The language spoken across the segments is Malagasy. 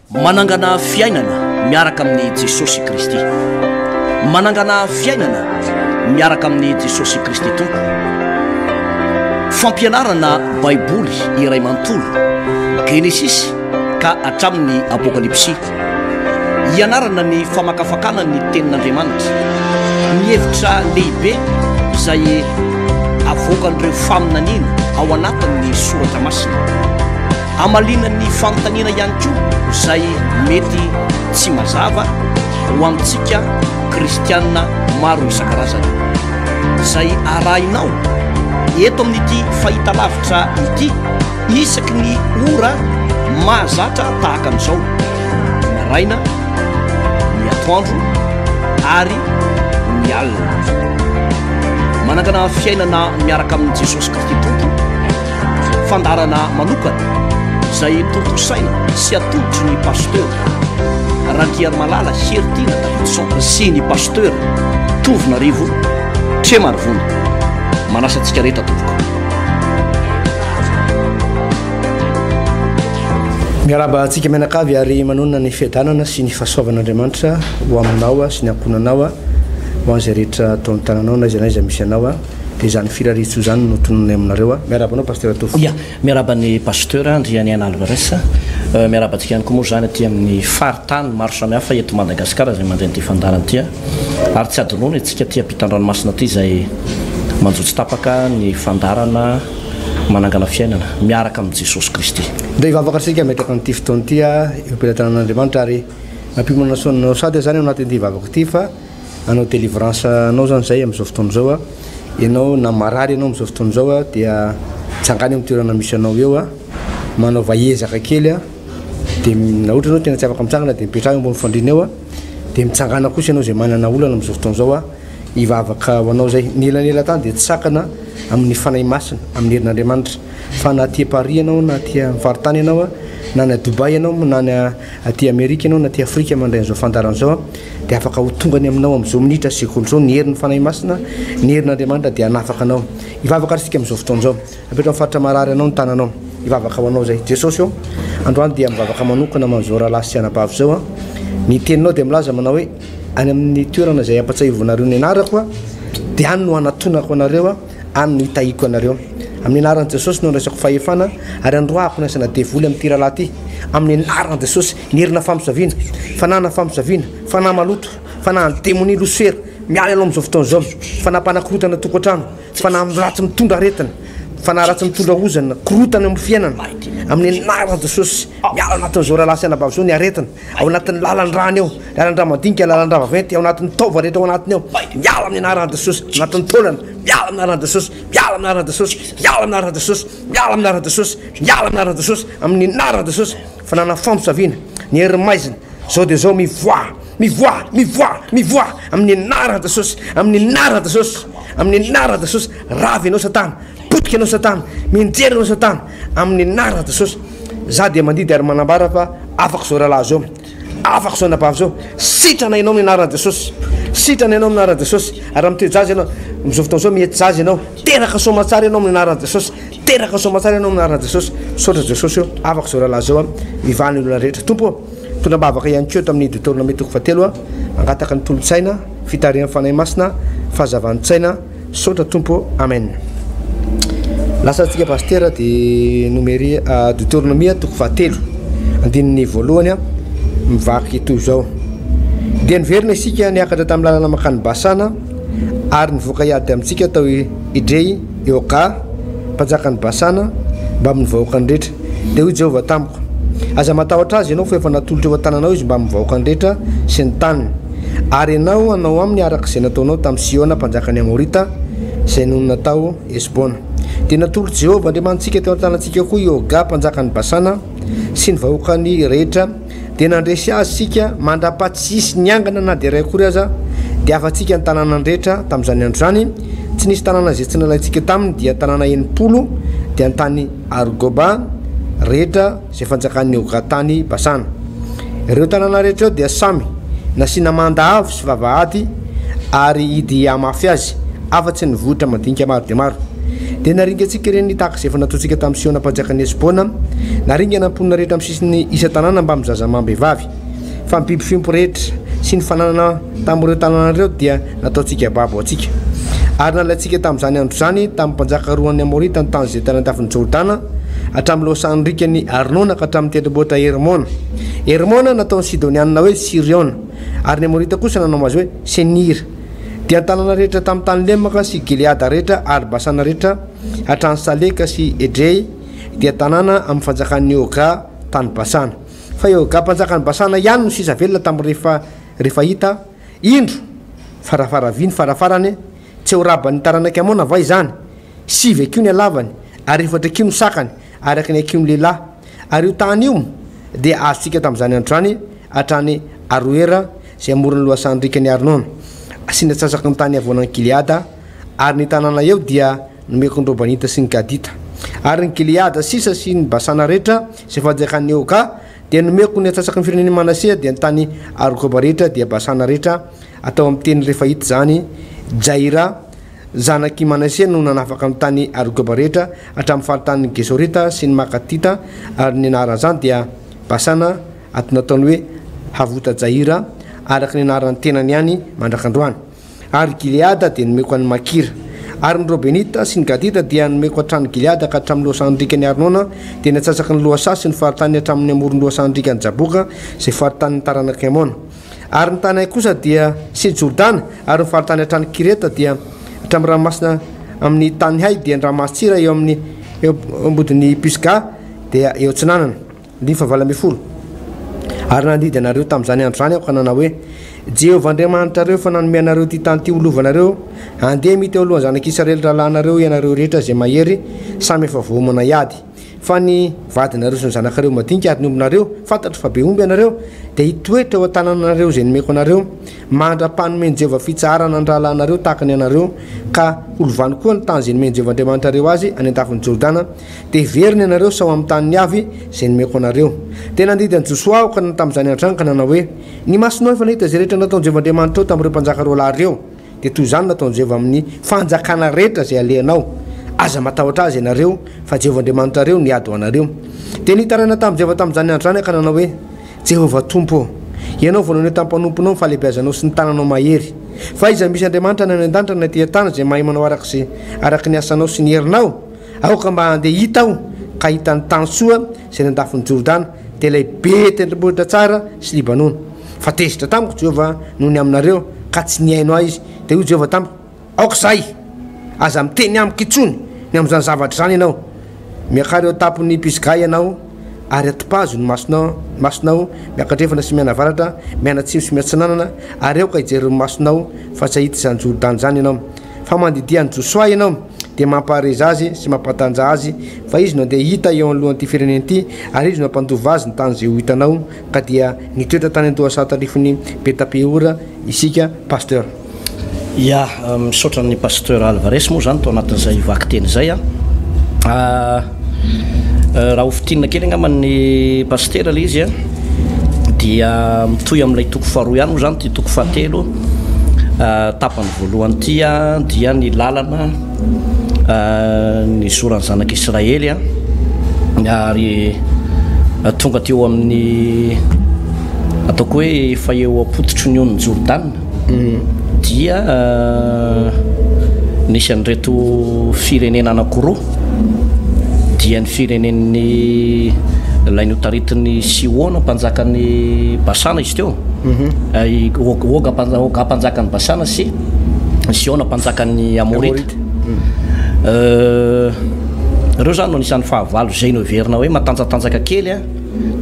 Manangana fiainana miaraka amin'i Jesosy Kristy. Manangana fiainana miaraka amin'i Jesosy Kristy Tompo. Fampianarana Baiboly iray manontolo, Genesisy ka hatramin'ny Apokalypsy. Hianarana ny famakafakana ny Tenin'Andriamanitra, ny hevitra lehibe izay avoakan'ireo faminaniana ao anatin'ny Soratra Masina. Hamaliana ny fanontaniana ihany koa izay mety tsy mazava ho antsika kristiana maro isan-karazany. Izay arahinao eto amin'ity fahitalavitra ity isaky ny ora mahazatra tahaka an'izao, ny maraina, ny atoandro ary ny alina. Manangana fiainana miaraka amin'i Jesosy Kristy Tompo. Fandaharana manokana izay tontosaina sy atolotry ny Pasteur Randriarimalala Heritiana Davidson sy ny Pasteur Tovonarivo Tremarivony. Manasa antsika rehetra tompoko. Miarahaba antsika mianakavy ary manonona ny fiadanana sy ny fahasoavan'Andriamanitra ho aminao sy ny ankohonanao, ho an'izay rehetra ataon'ny tananao na aiza na aiza misy anao. Dia izany firariantsoa izany no tononay aminareo a. Miarahaba anao Pasteur Tovo. Ya, miarahaba an'i Pasteur Andrianiaina Alvarez. Miarahaba antsika ihany koa moa izany aty amin'ny faritany maro samihafa eto Madagasikara izay mandray an'ity fandaharana ity. Ary tsy hadinoina isika aty ampitan-dranomasina aty izay manjo tsy tapaka ny fandaharana manangana fiainana miaraka amin'i Jesosy Kristy. Ndeha hivavaka isika hametraka an'ity fotoana ity eo am-pelatanan'Andriamanitra ary mampiomana anao sady aho izany ao anatin'ity vavaka ity fa Hanao délivrance anao zany zay amizao fotoana izao a, ianao na marary ianao amizao fotoana izao a dia tsangano eo amin'ny toerana misy anao eo a, manaova ezaka kely a, dia na ohatra ianao tena tsy afaka mitsangana dia mipetraha eo ambony fandriana eo a, dia mitsangana kosa ianao izay manana olana amizao fotoana izao a, hivavaka ho anao zay. Ny elanelan-tany dia tsy sakana amin'ny Fanahy Masina, amin'ny herin'Andriamanitra, fa na aty Paris ianao na aty amin'ny faritany ianao a, na any Dubaï ianao na any aty Amerika ianao na aty Afrika mandray an'izao fandaharana izao a, dia afaka ho tonga any aminao amin'izao minitra sy segondra izao ny herin'ny Fanahy Masina, ny herin'Andriamanitra dia hanafaka anao. Hivavaka ary isika amin'izao fotoana izao. Apetraho amin'ny faritra marary anao ny tananao. Hivavaka ho anao izay. Jesosy ô, androany dia mivavaka manokana amin'izao rahalahy sy anabavy izao aho. Ny teninao dia milaza manao hoe, any amin'ny toerana izay ampatsahivonareo ny anarako aho, dia any no hanatonako anareo aho, any no hitahiako anareo. Amin'ny anaran'i Jesosy no andraisako fahefana ary androahako ny asana devoly amin'ity rahalahy ity. Amin'ny anaran'i Jesosy. Ny herina famosaviana, fanahana famosaviana, fanahy maloto, fanahin'ny demonia losifera, miala ianao amin'izao fotoana izao, fanahy mpanakorotana tokantrano, fanahy ratsy mitondra aretina, fanahy ratsy mitondra ozona, korotana eo amin'ny fiainana, amin'ny anaran'i Jesosy, miala anatin'izao rahalahy sy anabavy izao ny aretina, ao anatin'ny lalan-drany ao, lalan-dra madinika, lalan-dra vaventy, ao anatin'ny taova rehetra ao anatiny ao, miala amin'ny anaran'i Jesosy, anatin'ny taolana, miala amin'ny anaran'i Jesosy, miala amin'ny anaran'i Jesosy, miala amin'ny anaran'i Jesosy, miala amin'ny anaran'i Jesosy, miala amin'ny anaran'i Jesosy, amin'ny anaran'i Jesosy. Fanana famosaviana, ny hery maizina, zao dia zao, mivoaha, mivoaha, mivoaha, mivoaha, amin'ny anaran'i Jesosy, amin'ny anaran'i Jesosy, amin'ny anaran'i Jesosy, rava ianao satana, potika ianao satana, mianjera ianao satana, amin'ny anaran'i Jesosy. Za dia mandidy ary manambara fa afaka izao rahalahy izao, afaka izao anabavy izao, sitrana ianao amin'ny anaran'i Jesosy, sitrana ianao amin'ny anaran'i Jesosy, ary raha mitoe-jaza ianao, amin'izao fotoana izao mihety-jaza ianao, teraka soamatsara ianao amin'ny anaran'i Jesosy. Teraka soamatsara ianao amin'ny anaran'i Jesosy. Misaotra Jesosy ô. Afaka izao rahalahy izao a. Mivaha ny olana rehetra. Tompo ô, mitondra am-bavaka ihany koa eto amin'ny Deoteronomia toko fahatelo a. Mangataka ny tolo-tsaina, fitarihan'ny Fanahy Masina, fahazavan-tsaina. Misaotra Tompo ô. Amen. Lasa antsika Pasitera dia Nomeria Deoteronomia toko fahatelo andininy voalohany a. Mivaky toy izao. Dia niverina isika niakatra tamin'ny lalana mankany Basana ary nivoaka hiady amintsika tao Idrey i Oga, mpanjakan'i Basana, mbamin'ny vahoakany rehetra. Dia hoy Jehovah tamiko, Aza matahotra azy ianao, fa efa natolotro eo an-tananao izy mbamin'ny vahoakany rehetra sy ny taniny. Ary ianao hanao aminy araka izay nataonao tamin'i Sihona, mpanjakan'ny Amorita, izay nonina tao Hesbona. Dia natolotr'i Jehovah Andriamanitsika teo an-tanantsika koa i Oga, mpanjakan'i Basana, sy ny vahoakany rehetra. Dia nandresy azy isika mandra-paha tsy hisy niangana na dia iray akory aza, dia afa-tsika ny tanànany rehetra tamin'izany andro izany, tsy nisy tanàna izay tsy nalaintsika taminy, dia tanàna 60, dia ny tany Argoba rehetra izay fanjakan'i Oga tany Basana. Ireo tanàna rehetra ireo dia samy nasiana manda avo sy vavahady ary hidy hihamafy azy, afa-tsy ny vohitra madinika maro dia maro. Dia naringantsika ireny tahaka izay efa nataontsika tamin'i Sihona mpanjakan'i Hesbona. Naringana ny mponina rehetra amin'ny sisin'ny isan-tanàna mbamin'ny zaza amam-behivavy. Fa ny biby fiompy rehetra sy ny fananana tamin'ireo tanàna ireo dia nataontsika babo antsika. Ary nalaintsika tamin'izany andro izany tamin'ny mpanjaka roan'ny Amorita ny tany izay tany an-dafin'i Jordana, hatramin'ny lohasahan'ny riakan'i Arnona ka hatramin'ny tendrombohitra Hermona. Hermona nataon'ny Sidonianina hoe Siriona, ary ny Amorita kosa nanao azy hoe Senira. Dia ny tanàna rehetra tamin'ny tany lemaka sy Gileada rehetra ary Basana rehetra hatrany Saleka sy Edrey dia tanàna amin'ny fanjakan'i Oga tany Basana. Fa i Oga mpanjakan'i Basana ihany no sisa velona tamin'ny refa Refaita, indro, farafara vy ny farafarany, tsy ho raban'ny taranak'i Amona va izany? Sivy hakiho ny halavany, ary efatra hakiho ny sakany, araka ny hakihon'ny lehilahy. Ary io tany io dia azontsika tamin'izany andro izany hatrany Aroera, izay amoron'ny lohasahan-driakan'i Arnona, sy ny antsasaky ny tany havoanan'i Gileada, ary ny tanàna eo dia nomeko ny Robanita sy ny Gadita. Ary ny Gileada sisa sy ny Basana rehetra, izay fanjakan'i Oga, dia nomeko ny antsasaky ny firenen'i Manasea, dia ny tany Argoba rehetra, dia Basana rehetra, atao amin'ny teny Refaita izany, Jaira, zanak'i Manase no nanafaka ny tany Argoba rehetra, hatramin'ny faritanin'ny Gesorita sy ny Makatita, ary ny anaran'izany dia Basana, ato nataony hoe Havota-Jaira, araka ny anaran'ny tenany ihany mandrak'androany. Ary Gileada dia nomeko an'i Makira. Ary ny Robenita sy ny Gadita dia nomeko hatrany Gileada ka hatramin'ny lohasahan-driakan'i Arnona, dia ny antsasaky ny lohasaha sy ny faritany hatramin'ny amoron'ny lohasahan-driakan'i Jaboka, izay faritanin'ny taranak'i Amona. Ary ny tany kosa dia sy Jordana, ary ny faritany hatrany Kireta dia hatramin'ny ranomasina amin'ny tany hay, dia ny ranomasin-tsira eo amin'ny eo ambodin'i Pisga, dia eo atsinanana. Andininy fahavalo ambin'ny folo. Ary nandidy anareo tamin'izany andro izany aho ka nanao hoe, Jehovah Andriamanitrareo efa nanome anareo ity tany ity ho lovanareo, andeha mita eo alohan'ny zanak'Israely rahalahinareo ianareo rehetra izay mahery, samy efa voaomana hiady. Fa ny vadinareo sy ny zanakareo madinika ary ny ombinareo, fantatro fa be omby ianareo, dia hitoetra eo an-tanànanareo izay nomeko anareo, mandra-panomen'i Jehovah fitsaharana ny rahalahinareo tahaka ny anareo, ka holovany koa ny tany izay nomen'i Jehovah Andriamanitrareo azy any an-dafin'i Jordana, Dia hiverina ianareo sao amin'ny taniny avy izay nomeko anareo. Dia nandidy an'i Josoa aho ka tamin'izany andro izany ka nanao hoe, Ny masonao efa nahita izay rehetra nataon'i Jehovah Andriamanitrao tamin'ireo mpanjaka roa lahy ireo. Dia toy izany no nataon'i Jehovah amin'ny fanjakana rehetra izay alehanao. Aza matahotra azy ianareo, fa Jehovah Andriamanitrareo niady ho anareo. Dia nitaraina tamin'i Jehovah tamin'izany andro izany aho ka nanao hoe, Jehovah Tompo ô, Ianao vao naneho tamin'ny mpanomponao ny fahalehibeazanao sy ny tananao mahery. Fa aiza misy Andriamanitra na any an-danitra na ety an-tany izay mahay manao araka izay araka ny asanao sy ny herinao? Aoka mba handeha hita aho ka hahita ny tany soa izay any an-dafin'i Jordana, dia ilay be tendrombohitra tsara sy Libanona. Fa tezitra tamiko Jehovah noho ny aminareo, ka tsy nihaino ahy izy. Dia hoy Jehovah tamiko, Aoka izay! Aza miteny amiko intsony ny amin'izany zavatra izany ianao. Miakara eo an-tampon'i Pisga ianao, ary atopazo ny masonao, masonao miakandrefana sy mianavaratra, mianatsimo sy miatsinanana, ary aoka hijery ny masonao, fa tsy hahita izany Jordana izany ianao. Fa mandidia an'i Josoa ianao, dia mampahareza azy sy mampatanjaha azy, fa izy no andeha hita eo anoloan'ity firenena ity, ary izy no hampandova azy ny tany izay ho hitanao, ka dia nitoetra tany an-dohasaha tandrifin'i Beta-Peora isika, Pasteur. Ya, misaotra an'i Pasteur Alvarez moa izany tao anatin'izay vakiteny izay an. Raha ho fintinina kely angamba ny Pasitera ilay izy an, dia mitohy amin'ilay toko faharoa ihany moa izany ity toko fahatelo tapany voalohany ity an, dia ny lalana nizoran'ny zanak'Israely an, ary tonga teo amin'ny ataoko hoe efa eo am-pototry ny onin'i Jordana. Dia nisy an'ireto firenena anankiroa, dia ny firenen'ny ilay notaritin'i Sihona mpanjakan'i Basana izy teo, i Oga Oga mpanjakan'i Basana sy Sihona mpanjakan'ny Amorita. Ireo izany no anisan'ny fahavalo izay noheverina hoe matanjatanjaka kely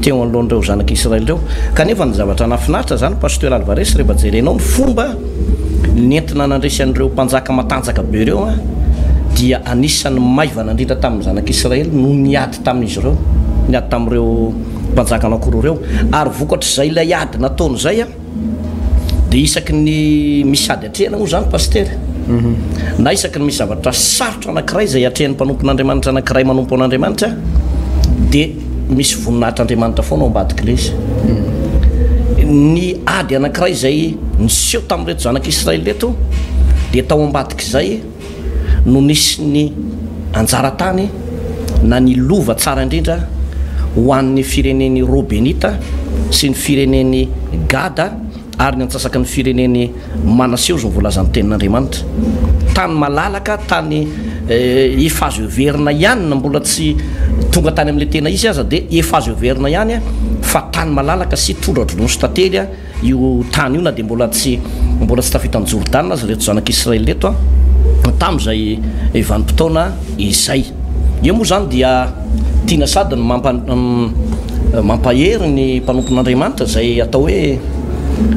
teo anoloan'ireo zanak'Israely ireo. Kanefa ny zavatra nahafinaritra izany Pasteur Alvarez rehefa jerenao ny fomba nentina nandresy an'ireo mpanjaka matanjaka be ireo dia anisan'ny maivana indrindra tamin'ny zanak'Israely no niady tamin'izy ireo, niady tamin'ireo mpanjaka anankiroa ireo. Ary vokatr'izay ilay ady nataony izay Dia isaky ny misy ady atrehina moa izany Pasitera, na isaky ny misy zavatra sarotra anankiray izay atrehin'ny mpanompon'Andriamanitra anankiray manompo an'Andriamanitra, dia misy voninahitr'Andriamanitra foana ao ambadik'ilay izy. Ny ady anankiray izay niseho tamin'ireto zanak'Israely ireto dia tao ambadik'izay no nisy ny anjara tany na ny lova tsara indrindra. ho an'ny firenen'i Robenita sy ny firenen'i Gada ary ny antsasaky ny firenen'i Manase, hozy ny voalazan'ny Tenin'Andriamanitra. Tany malalaka, tany efa azo heverina ihany, na mbola tsy tonga tany amin'ilay tena izy aza dia efa azo heverina ihany fa tany malalaka sy tondra-dronono sy tantely io tany io na dia mbola tsy mbola tsy tafita an'i Jordana aza ireto zanak'Israely ireto tamin'izay vanim-potoana izay. Eo moa izany dia tiana sady ny mampa mampahery ny mpanompon'Andriamanitra izay atao hoe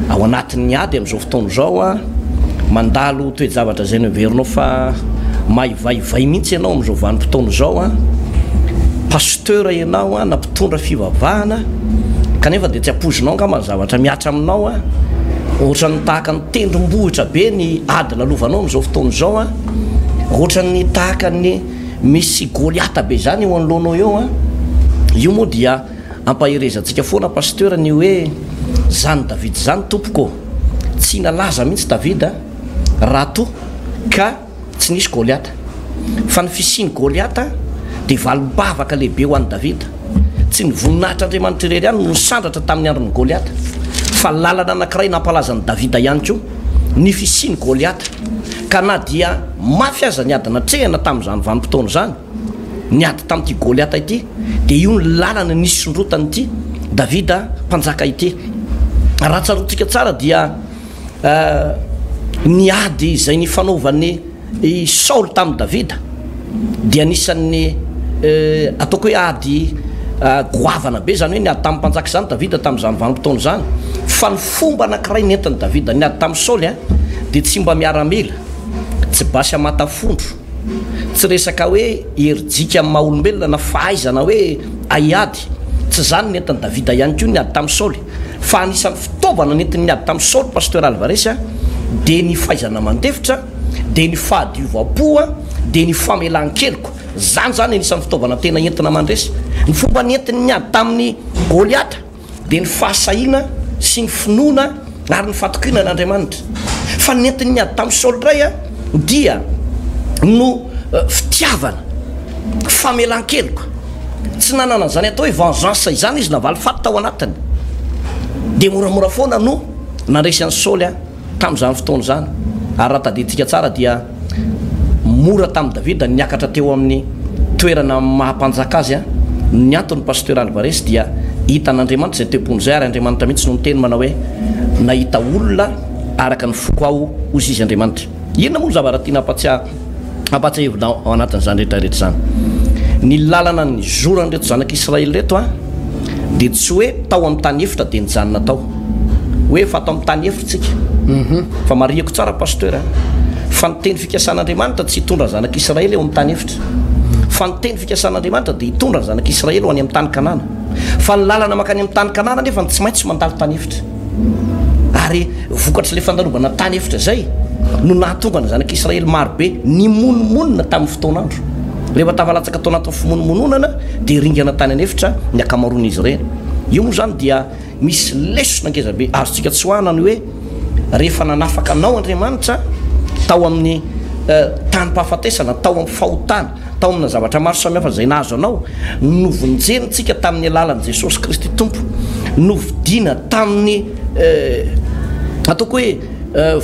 ao anatin'ny ady amin'izao fotoana izao, mandalo toe-javatra izay noheverinao fa maivaivay mihitsy ianao amin'izao vanim-potoana izao, pasteur ianao na mpitondra fivavahana kanefa dia tsy ampoizinao angamba ny zavatra mihatra aminao, ohatran'ny tahaka ny tendrombohitra be ny ady lalovanao amin'izao fotoana izao, ohatran'ny tahaka ny misy Goliata be izany eo anoloanao eo an! Io moa dia ampaherezantsika foana Pasteur ny hoe zany David zany tompoko ô! Tsy nalaza mihitsy David raha toa ka tsy nisy Goliata. Fa ny fisian'i Goliata dia valim-bavaka lehibe ho an'i Davida. Tsy ny voninahitr'Andriamanitra irery ihany no nisandratra tamin'ny andron'i Goliata, fa lalana anankiray nampalaza an'i Davida ihany koa ny fisian'i Goliata. Ka na dia mafy aza ny ady natrehina tamin'izany vanim-potoana izany, ny ady tamin'ity Goliata ity, dia io ny lalana nisondrotan'ity Davida mpanjaka ity. Raha tsaroantsika tsara dia ny ady izay nifanaovan'i Saoly tamin'i Davida dia anisan'ny ataoko hoe ady goavana be, izany hoe niady tamin'ny mpanjaka izany Davida tamin'izany vanim-potoana izany. Fa ny fomba anankiray nentin'i Davida niady tamin'i Saoly dia tsy mba miaramila, tsy basy aman-tafondro, tsy resaka hoe herijika amin'ny maha olombelona na fahaizana hoe haiady, tsy izany nentin'i Davida ihany koa niady tamin'i Saoly. Fa anisan'ny fitaovana nentiny niady tamin'i Saoly Pasteur Alvarez dia ny fahaizana mandefitra, dia ny fahadiovam-po, dia ny famelan-keloka. Izany izany anisan'ny fitaovana tena entina mandresy. Ny fomba nentiny niady tamin'i Goliata dia ny fahasahiana sy ny finoana ary ny fatokiana an'Andriamanitra. Fa ny nentiny niady tamin'i Saoly indray dia no fitiavana, famelan-keloka. Tsy nanana an'izany atao hoe vengeance izany izy na valifaty tao anatiny. Dia moramora foana no nandresy an'i Saoly tamin'izany fotoana izany. Ary raha tadidintsika tsara dia mora tamin'i Davida ny niakatra teo amin'ny toerana maha mpanjaka azy. Ny antony Pasteur Alvarez dia hitan'Andriamanitra izay toe-pony izay ary Andriamanitra mihitsy no niteny manao hoe nahita olona araka ny foko aho hozy izy Andriamanitra. Inona moa no zavatra tiana hampatsiahy Ampahatsiahivina ao anatin'izany rehetra rehetra izany. Ny lalana nizoran'ireto zanak'Israely ireto dia tsy hoe tao amin'ny tany efitra dia nijanona tao. Hoe efa ato amin'ny tany efitra isika. Fa marihiko tsara Pasteur a, fa ny teny fikasan'Andriamanitra tsy hitondra ny zanak'Israely eo amin'ny tany efitra. Fa ny teny fikasan'Andriamanitra dia hitondra ny zanak'Israely ho any amin'ny tany Kanana. Fa ny lalana mankany amin'ny tany Kanana anefa tsy maintsy mandalo tany efitra. Ary vokatr'ilay fandalovana tany efitra izay no nahatonga ny zanak'Israely maro be nimonomonona tamin'ny fotoan'andro. Rehefa tafalatsaka tao anatin'ny fimonomononana dia ringana tany an'efitra ny ankamaroan'izy ireny. Io moa izany dia misy lesona ngeza be azontsika tsoahana ny hoe rehefa nanafaka anao Andriamanitra tao amin'ny tanim-pahafatesana, tao amin'ny fahotana, tao amina zavatra maro samihafa izay nahazo anao, novonjentsika tamin'ny alalan'i Jesosy Kristy Tompo, novidiana tamin'ny ataoko hoe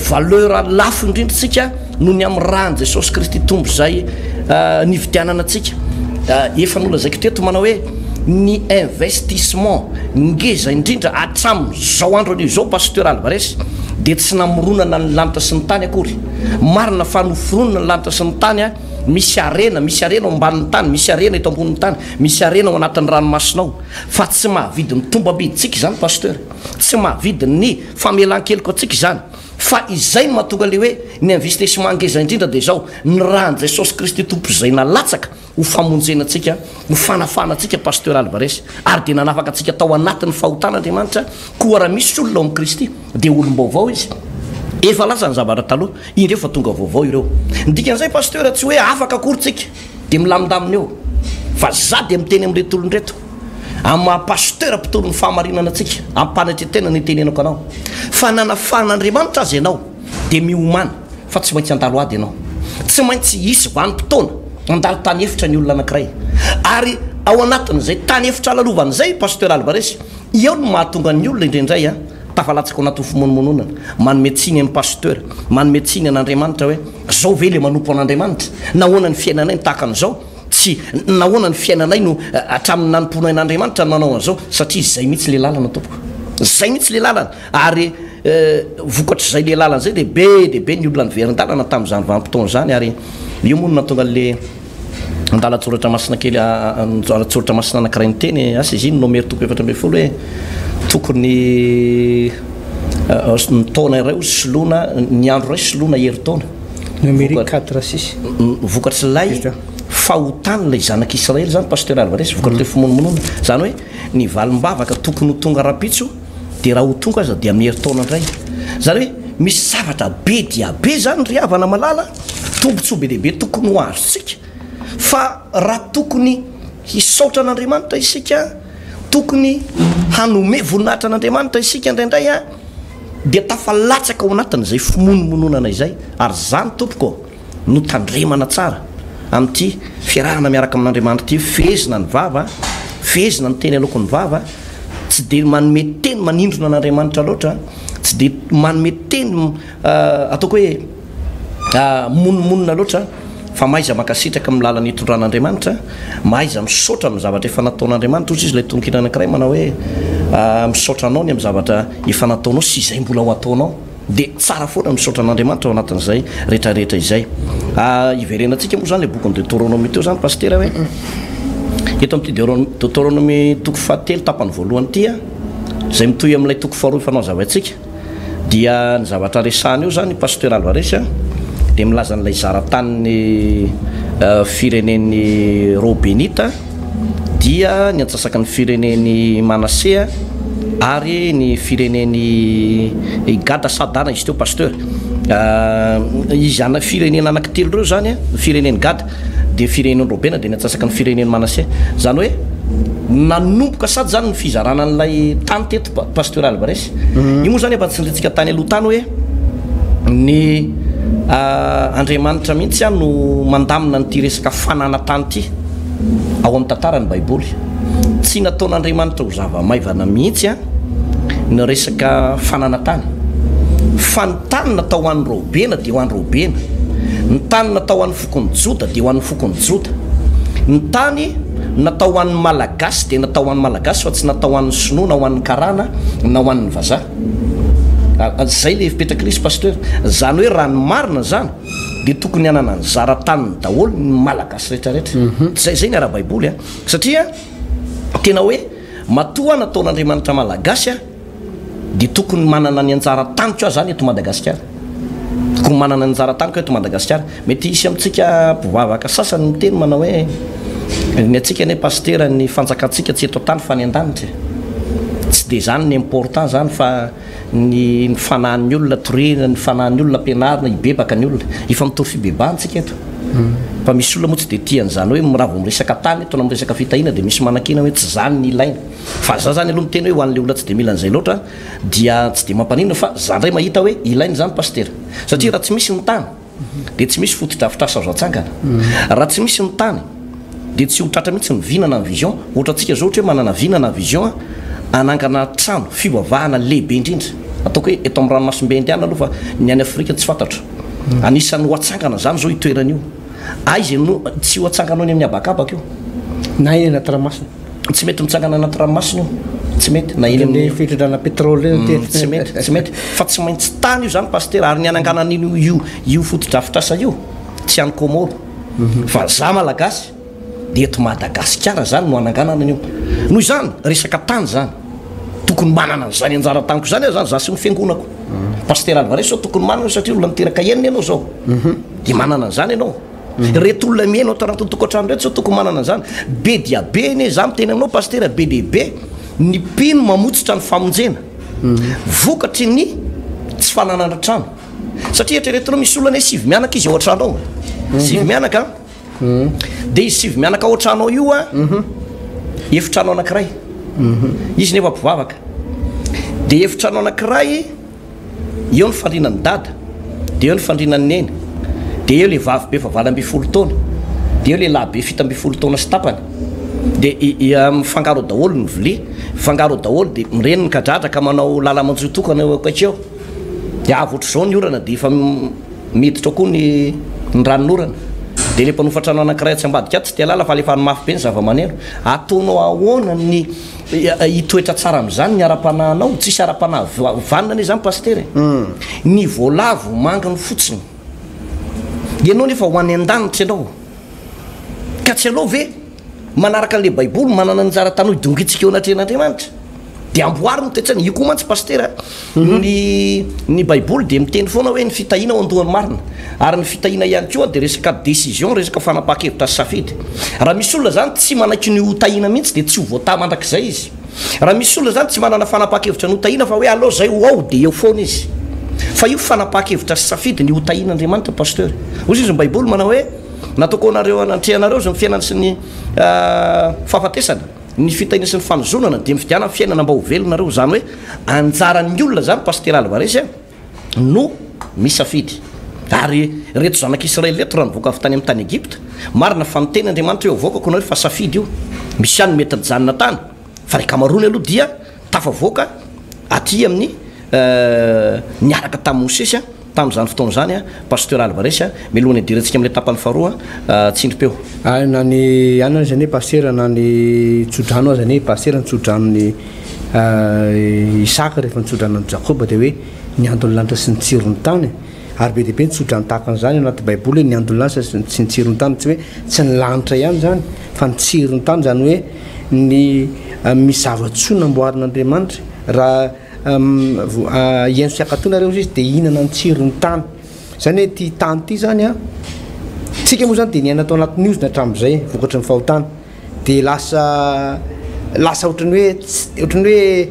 valeur lafo indrindra tsika noho ny amin'ny ràn'i Jesosy Kristy Tompo izay nividianana antsika. Efa nolazaiko teto manao hoe ny investissement ngeza indrindra hatramin'izao andro anio izao Pasteur Alvarez dia tsy namoronana ny lanitra sy ny tany akory. Marina fa noforonina ny lanitra sy ny tany Misy harena, misy harena ao ambanin'ny tany, misy harena eto ambonin'ny tany, misy harena ao anatin'ny ranomasina ao. Fa tsy mahavidy ny tombam-bidintsika izany Pasteur. Tsy mahavidy ny famelan-keloka antsika izany. Fa izay no mahatonga ilay hoe ny investissement ngeza indrindra dia izao, ny ràn'i Jesosy Kristy Tompo izay nalatsaka ho famonjena antsika, ho fanafahana antsika Pasteur Alvarez. Ary dia nanafaka antsika tao anatin'ny fahotana Andriamanitra, koa raha misy olona ao amin'i Kristy dia olom-baovao izy. Efa lasa ny zavatra taloha. Indreo fa tonga vaovao ireo. Ny dikan'izay Pasteur tsy hoe afaka akory tsika dia milamindamina eo. Fa za dia miteny amin'ireto olona ireto, amin'ny maha Pasteur mpitory ny fahamarinana antsika, am-panetretena no itenenako anao, fa nanafahan'Andriamanitra aza ianao dia miomàna fa tsy maintsy handalo ady ianao. Tsy maintsy hisy vanim-potoana handalo tany efitra ny olona anankiray. Ary. Ao anatin'izay tany efitra lalovana izay, Pasteur Alvarez, eo no mahatonga ny olona indraindray an, tafalatsaka ao anatin'ny fimonomononana, manome tsiny an'i Pasteur, manome tsiny an'Andriamanitra hoe, zao ve le manompo an'Andriamanitra? Nahoana ny fiainanay no tahaka an'izao? Tsy, nahoana ny fiainanay no hatramin'ny nanompoanay an'Andriamanitra no nanao an'izao? Satria izay mihitsy le lalana tompoko. Izay mihitsy le lalana. Ary vokatr'izay le lalana izay dia be dia be ny olona niverin-dalana tamin'izany vanim-potoana izany ary io moa no nahatonga an'le andalan-tsoratra masina kely andalan-tsoratra masina anankiray niteny asa izy iny Nomery toko 14 hoe tokony ny taona iray ho soloina ny andro iray soloina herintaona. Nomery 4 6. Vokatr'ilay fahotan'ilay zanak'Israely izany Pasteur Alvarez, vokatr'ilay fimonomonona. Izany hoe ny valim-bavaka tokony ho tonga rahampitso dia raha ho tonga aza dia amin'ny herintaona indray. Izany hoe misy zavatra be dia be izany ry havana malala, tombontsoa be dia be tokony ho azontsika fa raha tokony hisaotra an'Andriamanitra isika, tokony hanome voninahitra an'Andriamanitra isika indraindray an, dia tafalatsaka ao anatin'izay fimonomononana izay. Ary izany tompoko ô, no tandremana tsara amin'ity fiarahana miaraka amin'Andriamanitra ity, fehezina ny vava, fehezina ny teny aloaky ny vava, tsy dia manome teny manindrona an'Andriamanitra loatra, tsy dia manome teny ataoko hoe monomonona loatra, fa mahaiza mankasitraka amin'ny lalana itondran'Andriamanitra, mahaiza misaotra amin'ny zavatra efa nataon'Andriamanitra, hoy izy ilay tononkira anankiray manao hoe misaotra anao ny amin'ny zavatra efa nataonao sy izay mbola ho ataonao. Dia tsara foana ny misaotra an'Andriamanitra ao anatin'izay rehetra rehetra izay. Hiverenantsika moa izany ilay bokin'ny Deuteronomie teo izany Pasitera hoe eto amin'ity Deuteronomie toko fahatelo tapany voalohany ity izay mitohy amin'ilay toko faharoa efa nazavaintsika dia ny zavatra resahana eo izany Pasteur Alvarez dia milaza an'ilay zaratanin'ny firenen'ny Robenita dia ny antsasaky ny firenen'i Manasea ary ny firenen'i Gada sa Dana izy teo Pasteur. Izy ana firenena anankitelo ireo izany, ny firenen'i Gada, dia ny firenen'i Robena, dia ny antsasaky ny firenen'i Manasea. Izany hoe nanomboka sady izany ny fizarana an'ilay tany teto Pasteur Alvarez. Io moa izany efa tsindrintsika tany aloha tany hoe ny Andriamanitra mihitsy no mandamina an'ity resaka fananan-tany ity ao amin'ny tantaran'ny Baiboly. Tsy nataon'Andriamanitra ho zava-maivana mihitsy ny resaka fananan-tany. Fa ny tany natao ho an'i Robena dia ho an'i Robena, ny tany natao ho an'ny fokon'i Joda dia ho an'ny fokon'i Joda, ny tany natao ho an'ny Malagasy dia natao ho an'ny Malagasy fa tsy natao ho an'ny Sinoa na ho an'ny Karana na ho an'ny Vazaha. Zay le fipetraky lesy Pasteur. Zany hoe raha ny marina zany dia tokony hanana ny zara-taniny daholo ny Malagasy rehetra rehetra. Zay zay ny ara-baiboly a. Satria tena hoe matoa nataon'Andriamanitra Malagasy a dia tokony manana ny anjara taniko aho zany eto Madagasikara. Tokony manana ny anjara taniko eto Madagasikara. Mety hisy amintsika mpivavaka sasany miteny manao hoe ny antsika anie pasitera ny fanjakantsika tsy eto an-tany fa any an-danitra e. Tsy dia izany ny important zany fa ny ny fanahin'ny olona torina, ny fanahin'ny olona ampianarina hibebaka ny olona. Efa mitory fibebahana tsika eto. Fa misy olona moa tsy dia tia an'izany hoe raha vao miresaka tany eto na miresaka fitahiana dia misy manakiana hoe tsy izany ny ilaina. Fa za zany aloha miteny hoe ho an'le olona tsy dia mila an'izay loatra dia tsy dia mampaninona fa za ndray mahita hoe ilaina izany Pasitera. Satria raha tsy misy ny tany dia tsy misy fotodrafitrasa azo atsangana. Raha tsy misy ny tany dia tsy ho tratra mihitsy ny vina na ny vision. Ohatra antsika zao ohatra hoe manana vina na vision hanangana trano fivavahana lehibe indrindra ataoko hoe eto amin'ny ranomasimbe indiana aloha fa ny any Afrika tsy fantatro. Anisan'ny ho atsangana zany zao io toerana io. Aiza no tsy ho atsangana eny amin'ny habakabaka io. Na eny anaty ranomasina. Tsy mety mitsangana anaty ranomasina io. Tsy mety. Na eny amin'ny fitrindrana pétrole eny tena. Tsy mety, tsy mety. Fa tsy maintsy tany io zany Pasitera ary ny hananganana an'io io io fotodrafitrasa io tsy any Comores. Fa za Malagasy dia eto Madagasikara zany no hananganana an'io. Noho izany resaka tany zany. Tokony manana an'izany anjara taniko izany aho zany za sy ny fiangonako. Pasitera Alvarez zao tokony manana satria olona niteraka enina ianao zao. Dia manana an'izany ianao. Ireto olona mihaino ato anatin'ny tokantrano ireto zao tokony manana an'izany. Be dia be anie za miteny aminao Pasitera be dia be ny mpino mamotsitra ny famonjena vokatry ny tsy fananana trano. Satria eritreretinao misy olona anie sivy mianaka izy ao an-trano ao. Sivy mianaka an. Dia izy sivy mianaka ao an-trano ao io an, efitrano anankiray. Izy nefa mpivavaka. Dia efitrano anankiray. Eo ny fandrinan'i dada, dia eo ny fandrinan'i neny, dia eo le vavy be efa 18 taona, dia eo lehilahy be 17 taona sy tapany. Dia mifangaro ao daholo ny vilia, mifangaro ao daholo dia ireny ny kadradraka manao lala-manjohy tokana eo akaiky eo. Dia avy ohatr'izao ny orana dia efa miditra ao koa ny ny ranonorana. Dia ilay mpanofa trano anankiray atsy ambadika atsy tsy te hahalala fa alefany mafy be ny zavamaneno. Ataonao ahoana ny hitoetra tsara amin'izany ny ara-panahinao? Tsisy ara-panahy vanona anie izany Pasitera e! Ny voalavo manginy fotsiny. Ianao nefa ho any an-danitra ianao. Ka tsy aleo ve manaraka an'ilay baiboly manana ny anjara tany hidongitsika eo anatrehan'Andriamanitra? Dia amboary ny toe-tsaina. Io koa mantsy pasitera, ny ny baiboly dia miteny foana hoe ny fitahiana ao an-dohan'ny marina. Ary ny fitahiana ihany koa dia resaka décision, resaka fanapahan-kevitra sy safidy. Raha misy olona izany tsy manaiky ny ho tahiana mihitsy dia tsy ho voatahy mandrakizay izy. Raha misy olona izany tsy manana fanapahan-kevitra ny ho tahiana fa hoe aleo izay ho ao dia eo foana izy. Fa io fanapahan-kevitra sy safidy ny ho tahian'Andriamanitra Pasteur. Hoy izy ny baiboly manao hoe nataoko anareo anatrehanareo izao ny fiainana sy ny fahafatesana, ny fitahiana sy ny fanozonana dia mifidiana ny fiainana mba ho velona nareo. Izany hoe anjaran'ny olona izany Pasitera Alvarez a no misafidy. Ary ireto zanak'Israely ireto raha nivoaka avy tany amin'ny tany Egypta, marina fa niteny Andriamanitra hoe avoakako nareo fa safidy io. Misy ihany ny mety nijanona tany fa ny ankamaroany aloha dia tafavoaka aty amin'ny niaraka tamin'i Mosesy tamin'izany fotoana izany Pasteur Alvarez mialohan'ny hidirantsika amin'ilay tapany faharoa tsindrim-peo. Ary na ny anona aza anie Pasitera na ny tsodrano aza anie Pasitera ny tsodranon'i Isaka rehefa nitsodrano an'i Jakoba dia hoe ny andon'ny lanitra sy ny tsiron'ny tany ary be dia be ny tsodrano tahaka an'izany anaty baiboly hoe ny andon'ny lanitra sy ny tsiron'ny tany tsy hoe tsy ny lanitra ihany izany fa ny tsiron'ny tany izany hoe ny misy zava-tsoa namboarin'Andriamanitra raha hihaino sy hankatò nareo izy dia hihinana ny tsiron'ny tany izany hoe ity tany ity izany an tsika moa izany dia niaina tao anatin'ny ozona hatramin'izay vokatry ny fahotana dia lasa lasa ohatran'ny hoe ohatran'ny hoe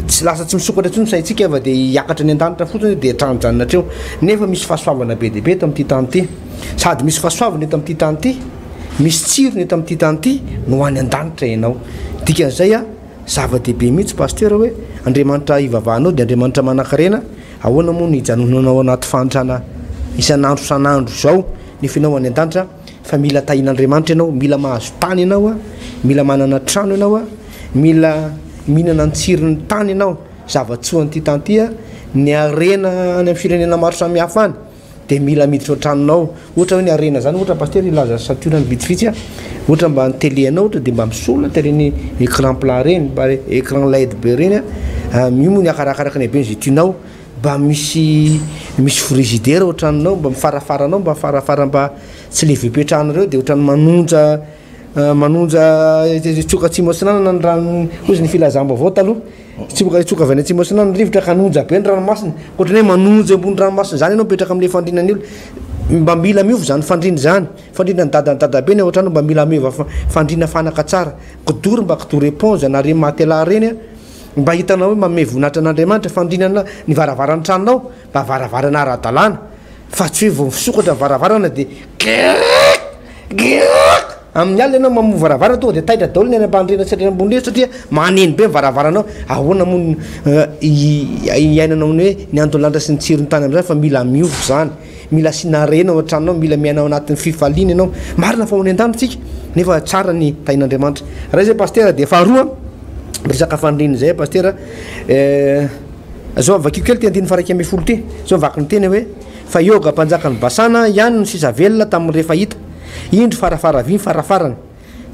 tsy lasa tsy misokatra intsony ny saintsika fa dia hiakatra any an-danitra fotsiny dia hatrany hatreo nefa misy fahasoavana be dia be eto amin'ity tany ity sady misy fahasoavana eto amin'ity tany ity misy tsirony eto amin'ity tany ity no any an-danitra ianao dikan'izay a zava-dehibe mihitsy pasteur hoe Andriamanitra ivavahanao dia Andriamanitra manankarena ahoana moa no hijanonanao anaty fahantrana isan'andro isan'andro izao nefa ianao any an-danitra fa mila tahin'Andriamanitra ianao, mila mahazo tany ianao, mila manana trano ianao, mila mihinana ny tsiron'ny tany ianao, zava-tsoa an'ity tany ity, ny harena any amin'ny firenena maro samihafa any dia mila miditra ao an-tranonao, ohatra hoe ny harena zany ohatra pasitera hilaza santionany vitsivitsy a, ohatra mba ny télé anao ohatra dia mba misolo ireny écran plat ireny, mba écran led be ireny a, io moa ny arakaraka ny habeny izay tianao, Mba misy misy frigidaire ao an-tranonao, mba mifarafaranao, mba farafara mba tsy le ipetrahanareo dia ohatran'ny manonja manonja tsioka atsimo atsinanana ny rano, hozy ny filazam-baovao taloha, tsioka tsioka avy any atsimo atsinanana ny rivotra ka hanonja be ny ranomasina, ohatran'ny hoe manonja ambony ranomasina izany ianao mipetraka amin'ilay fandriana ny olona, mba mila miova izany fandriana izany, fandriana ny dadan'ny dadabeny ao an-trano mba mila miova fandriana fanaka tsara, kidoro mba kidoro éponge na ireny matelas ireny an. Mba hitanao hoe manome voninahitra an'Andriamanitra fandrinana ny varavaran'ny tranonao, mba varavarana ara-dalàna, fa tsy hoe vao misokatra ny varavarana dia grrrk grrrk amin'ny alina ianao mamoha varavarana tonga dia taitra daholo ny any am-pandriana sy any ambony rihana satria maneno be ny varavaranao. Ahoana moa no iainanao ny hoe ny andon'ny sy ny tsiron'ny tany amin'izany fa mila miova izany. Mila asiana harena ao an-tranonao, mila miaina ao anatin'ny fifaliana ianao. Marina fa ho any an-danitra isika, nefa tsara ny tahin'Andriamanitra. Raha izay pasitera dia faharoa, resaka faniriana izay pasitera, eh, zao vakio kely ity andininy faha 11 ity, zao vaky ny teny hoe, fa i Oga mpanjakan'i Basana ihany no sisa velona tamin'ny Refaita, indro farafara vy ny farafarany,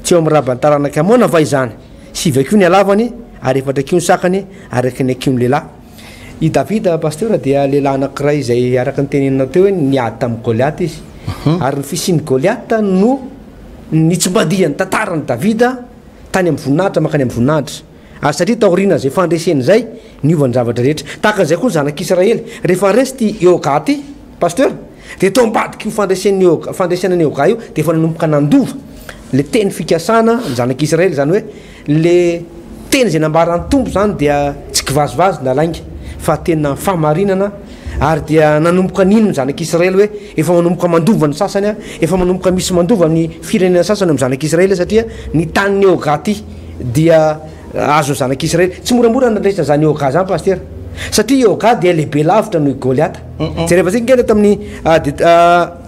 tsy eo amin'ny raban'ny taranak'i Amona va izany? Sivy hakiho ny halavany, ary efatra hakiho ny sakany, araka ny hakihon'ny lehilahy. I Davida Pasteur dia lehilahy anankiray izay araka ny teneninao teo hoe niady tamin'i Goliata izy. Ary ny fisian'i Goliata no nitsimbadihan'ny tantaran'i Davida tany amin'ny voninahitra mankany amin'ny voninahitra. Ary satria taorian'izay fandresena izay, niova ny zavatra rehetra. Tahaka an'izay koa ny zanak'Israely. Rehefa resy ity Eoga ity, Pasteur, dia tao ambadik'io fandresen'i Eoga, fandresena an'i Eoga io dia efa nanomboka nandova ilay teny fikasana ny zanak'Israely, izany hoe Le teny izay nambaran'ny Tompo izany dia tsy kivazivazy na lainga fa tena fahamarinana ary dia nanomboka nino ny zanak'Israely hoe efa manomboka mandova ny sasany, efa manomboka misy mandova ny firenena sasany amin'ny zanak'Israely satria ny tanin'i Oga ty dia azon'ny zanak'Israely. Tsy moramora ny nandraisana izany Oga izany Pasitera satria i Oga dia lehibe lavitra noho i Goliata. Jerevantsika ange eto amin'ny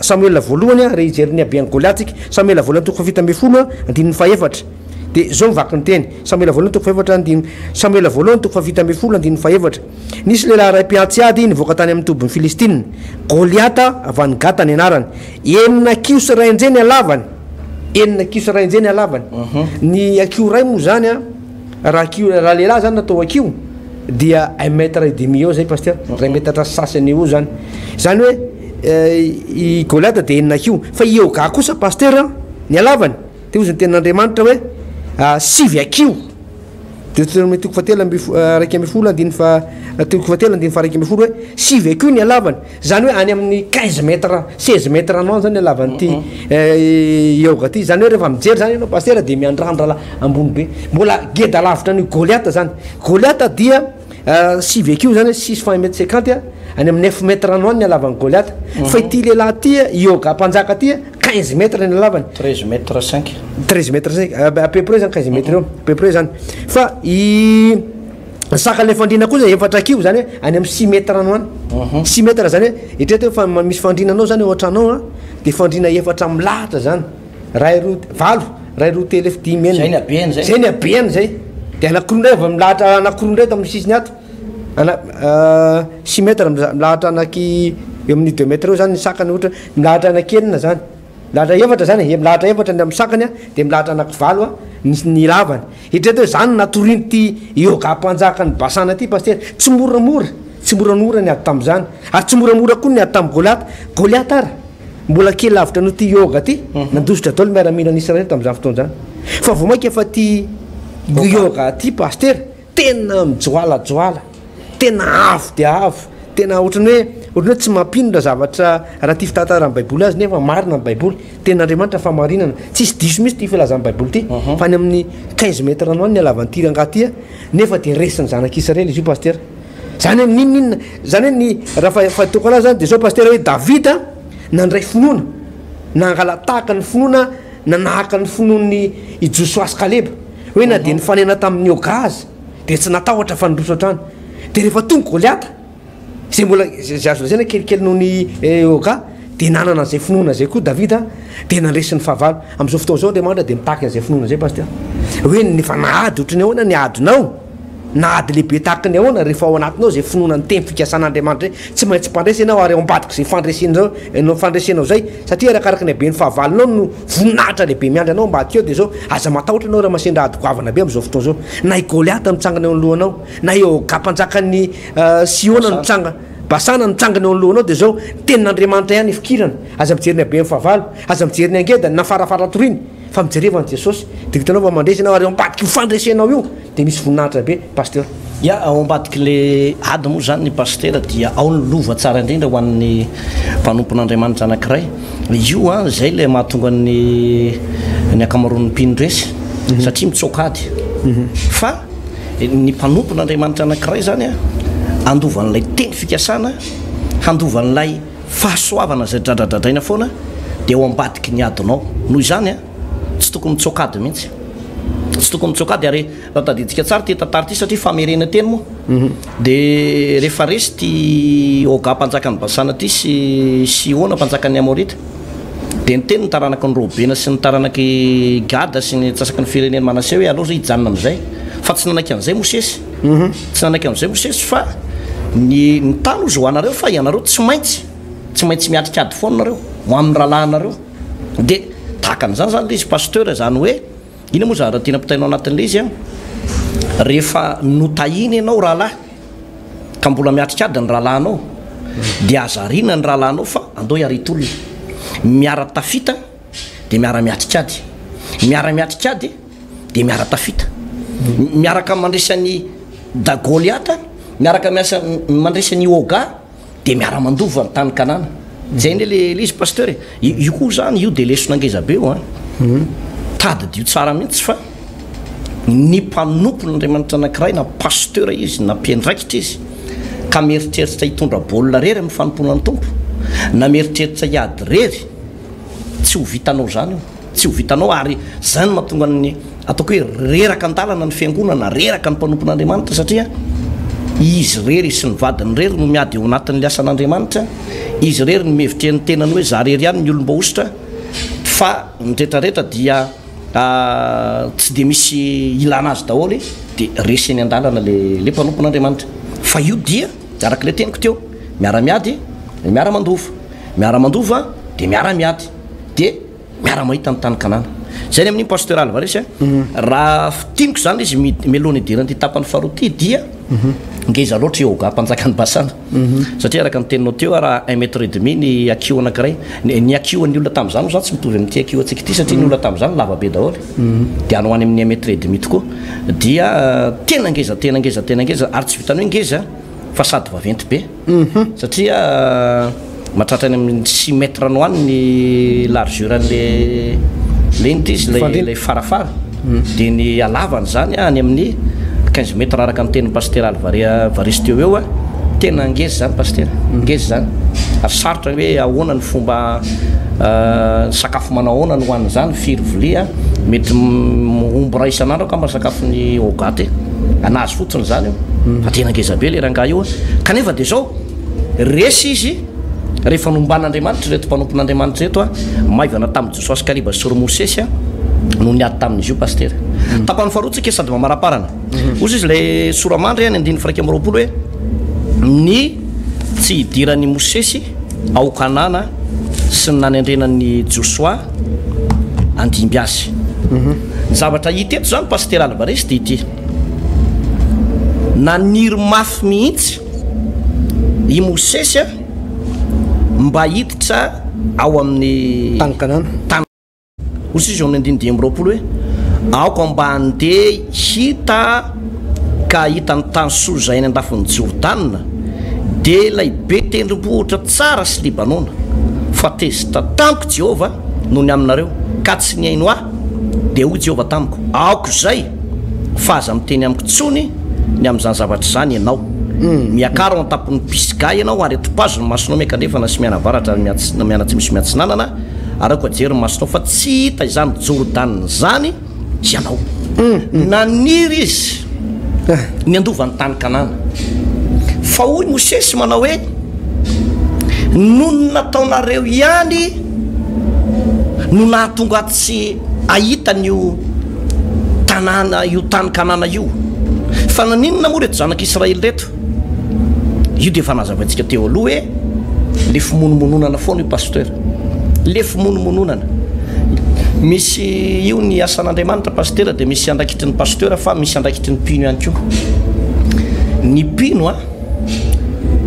Samoela voalohany raha hijery ny haben'i Goliata isika. Samoela voalohany toko fahafito ambin'ny folo andininy fahefatra. Dia izao ny vaky ny teny, Samoela voalohany toko fahefatra andininy Samoela voalohany toko fahafito ambin'ny folo andininy fahefatra. Nisy lehilahy iray mpihantsy ady nivoaka tany amin'ny tobin'ny Filistina, Goliata avy any Gata ny anarany. Enina hakiho sy iray anjely ny halavany. Enina hakiho sy iray anjely ny halavany. Ny hakiho iray moa izany an, raha hakiho, raha lehilahy izany natao hakiho dia un mètre et demi eo izay pasteur, iray metatra sy sasany eo izany. Izany hoe i Goliata dia enina hakiho. Fa i Oga kosa pasteur an, ny halavany dia hozy ny tenin'Andriamanitra hoe sivy hakiho. Deoteronomia toko fahatelo amby 11 andininy faha toko fahatelo andininy faha 11 hoe sivy hakiho ny halavany. Izany hoe any amin'ny 15 mètres, 16 mètres any ho any zany ny halavan'ity Eoga ity. Izany hoe rehefa mijery zany ianao pasitera dia miandrandra la ambony be. Mbola geda lavitra an'io Goliata zany. Goliata dia sivy hakiho zany hoe six fois un mètre cinquante any amin'ny neuf mètres any ho any ny halavan'i Goliata. Fa ity lehilahy ity, i Oga mpanjaka ity, 15 mètres ny halavany. 13 mètres cinq. 13 mètres cinq, à peu près zany 15 mètres eo, à peu près zany. Fa i ny sakan'ilay fandriana kosa efatra hakiho, zany hoe any amin'ny six mètres any ho any. Six mètres zany hoe eritrereto hoe fa misy fandriana anao zany ao an-trano ao an, dia fandriana efatra milahatra zany. Ray roa valo, ray roa telo efatra dimy enina. Zay ny habeny zay. Zay ny habeny zay. Dia anankiroa indray vao milahatra anankiroa indray eto amin'ny sisiny ato. Ana six mètres milahatra anaky eo amin'ny deux mètres eo zany ny sakany ohatra milahatra anaky enina zany. Milahatra efatra zany e, milahatra efatra ny amin'ny sakany a, dia milahatra anaky valo a ny ny lavany. Eritrereto hoe zany no natorian'ity Ioga mpanjakan'i Basana ity pasitera. Tsy moramora, tsy moramora ny ady tamin'izany. Ary tsy moramora koa ny ady tamin'i Goliata. Goliata ary mbola kely lavitra noho ity Ioga ity, nandositra daholo ny miaramilan'i Israely tamin'izany fotoana izany. Fa vao mainka fa ity Ioga ity pasitera, Tena mijoalajoala, tena avo dia avo, tena ohatran'ny hoe ohatran'ny hoe tsy mampino raha zavatra raha ity fitantaran'ny baiboly azy nefa marina ny baiboly, tenin'Andriamanitra fahamarinana, tsisy diso mihitsy ity filazan'ny baiboly ity fa any amin'ny 15 mètres any ho any ny halavan'ity rangahy ity nefa dia resin'ny zanak'Israely izy io pasitera. Zany hoe n'inon'inona, zany hoe ny raha fa fahitako anazy zany dia zao pasitera hoe Davida nandray finoana, nangala-tahaka ny finoana, nanahaka ny finoan'ny i Josoa sy Kaleba. Hoe na dia nifanena tamin'i Oga aza dia tsy natahotra fa niroso hatrany. Dia rehefa tonga Goliata, izay mbola izay azo lazaina kelikely noho ny Oga, dia nanana an'izay finoana izay koa Davida, dia nandresy ny fahavalo. Amin'izao fotoana izao Andriamanitra dia mitaky an'izay finoana izay Pasteur. Hoe efa nahady ohatry ny ahoana ny adinao, na ady lehibe tahaka ny ahoana, rehefa ao anatinao izay finoana ny teny fikasan'Andriamanitra izay, tsy maintsy mpandresy ianao ary ao ambadik'izay fandresenao ianao fandresenao izay, satria arakaraka ny haben'ny fahavalonao no voninahitra lehibe miandry anao ambadika ao, dia izao, aza matahotra ianao raha sendra ady goavana be amin'izao fotoana izao, na i Goliata mitsangana eo anoloanao, na i Oga mpanjakan'i Siona no mitsangana, Basana no mitsangana eo anoloanao, dia izao, ny tenin'Andriamanitra ihany ifikirana, aza mijery ny haben'ny fahavalo, aza mijery ny hangedany na farafara-toriany, Fa mijereva an'i Jesosy dia hitanao fa mandresy ianao ary ao ambadik'io fandresenao io dia misy voninahitra be Pasteur. Ya, ao ambadik'le ady moa zany ny Pasitera dia ao ny lova tsara indrindra ho an'ny mpanompon'Andriamanitra anankiray. Io an, izay ilay mahatonga ny ny ankamaroan'ny mpino resy satria mitsoaka ady. Fa ny mpanompon'Andriamanitra anankiray zany an, handova an'ilay teny fikasana, handova an'ilay Fahasoavana izay dradradradraina foana dia ao ambadiky ny adinao. Noho izany an, tsy tokony mitsoaka ady mihitsy. Tsy tokony mitsoaka ady ary raha tadidintsika tsara ity tantara ity satria famerena teny moa dia rehefa resy ity Oga mpanjakan'i Basana ity sy Sihona mpanjakan'ny Amorita dia niteny ny taranaky ny Robena sy ny taranak'i Gada sy ny antsasaky ny firenen'i Manase hoe aleo izay hijanona amin'izay. Fa tsy nanaiky an'izay Mosesy. Tsy nanaiky an'izay Mosesy fa ny ny tany hozy ho anareo fa ianareo tsy maintsy tsy maintsy miatrika ady foana nareo ho amin'ny rahalahinareo. Dia tahaka an'izany izany ilay izy Pasteur, izany hoe inona moa zavatra tiana ampitainao anatin'ilay izy an? Rehefa notahina ianao rahalahy ka mbola miatrika ady ny rahalahinao dia aza ariana ny rahalahinao fa andao hiara-hitolona. Miara-tafita dia miara-miatrika ady. Miara-miatrika ady dia miara-tafita. Miaraka mandresy an'i Dagoliata, miaraka miasa mandresy an'i Oga, dia miara-mandova ny tany Kanana. Zay anie le le izy pasteur e. Io koa zany io dia lesona ngeza be io an. Tadidio tsara mihitsy fa ny mpanompon'Andriamanitra anankiray na pasteur izy na mpiandraikitra izy ka mieritreritra hitondra baolina rery amin'ny fanompoana ny Tompo na mieritreritra hiady rery, tsy ho vitanao izany io. Tsy ho vitanao ary izany no mahatonga ny ataoko hoe reraka an-dalana ny fiangonana, reraka ny mpanompon'Andriamanitra satria izy irery sy ny vadiny irery no miady eo anatin'ny asan'Andriamanitra, izy irery no mihevitra ny tenany hoe za irery ihany ny olom-boahosotra fa ny retraretra dia. Tsy dia misy ilana azy daholo dia resy eny an-dalana le le mpanompon'Andriamanitra. Fa io dia araka ilay teniko teo, miara-miady dia miara-mandova, miara-mandova dia miara-miady dia miara-mahita ny tany Kanana. Izay ny amin'iny Pasteur Alvarez a. Raha fintiniko izany ilay izy mialoha ny hidiran'ity tapany faharoa ity dia ngeza loatra i Oga mpanjakan'i Basana. Satria araka ny teninao teo raha un mètre et demi ny hakiho anankiray, ny hakihoan'ny olona tamin'izany moa izany tsy mitovy amin'ity hakihoantsika ity satria ny olona tamin'izany lava be daholo, dia any ho any amin'ny un mètre et demi tokoa, dia tena ngeza, tena ngeza, tena ngeza, ary tsy vitan'ny hoe ngeza fa sady vaventy be, satria mahatratra any amin'ny six mètres any ho any ny largeur an'le le inona ity izy, ilay farafara. Dia ny halavany izany any amin'ny 15 mètres araka ny tenin'i Pasitera Alvare Varesy teo eo, tena ngeza izany Pasitera, ngeza izany. Ary sarotra ny hoe ahoana ny fomba sakafo manao ahoana no hohanina izany, firy vilia, mety omby iray isan'andro angamba ny sakafon'i Ogate, anazy fotsiny izany io, fa tena ngeza be ilay rangahy io. Kanefa dia izao, resy izy rehefa nomban'Andriamanitra ireto mpanompon'Andriamanitra ireto, maivana tamin'i Josoa sy Kaleba sy ry Mosesy no niady tamin'izy io Pasitera. Tapany faharoa tsika sady mamaraparana. Hozy izy ilay sora-mandry any andininy faha 21 hoe ny tsy hidiran'i Mosesy ao Kanana sy ny nanendrena an'i Josoa handimby azy. Ny zavatra hita eto izany Pasitera Alvarez dia ity. Naniry mafy mihitsy i Mosesy mba hiditra ao amin'ny Tany Kanana. Tany. Hoy izy eo amin'ny andininy 25 hoe, Aoka mba handeha hita ka hahita ny tany soa izay any an-dafin'i Jordana, dia ilay be tendrombohitra tsara sy Libanona. Fa tezitra tamiko Jehovah noho ny aminareo, ka tsy nihaino ahy. Dia hoy Jehovah tamiko, Aoka izay, fa aza miteny amiko intsony ny amin'izany zavatra izany ianao. Miakara ao an-tampon'i Pisga ianao, ary atopazo ny masonao miankandrefana sy mianavaratra ary mianatsimo sy miatsinanana, ary aoka hijery ny masonao, fa tsy hita izany Jordana izany ianao. Naniry izy ny handova ny tany Kanana. Fa hoy Mosesy manao hoe, Noho ny nataonareo ihany no nahatonga ahy tsy hahita an'io tanàna io tany Kanana io. Fa naninona moa ireto zanak'Israely ireto? Io dia efa nazavaintsika teo aloha hoe le fimonomononana foana io Pasteur. Le fimonomononana. Misy io ny asan'Andriamanitra Pasitera dia misy andraikitry ny Pasteur fa misy andraikitry ny mpino ihany koa. Ny mpino a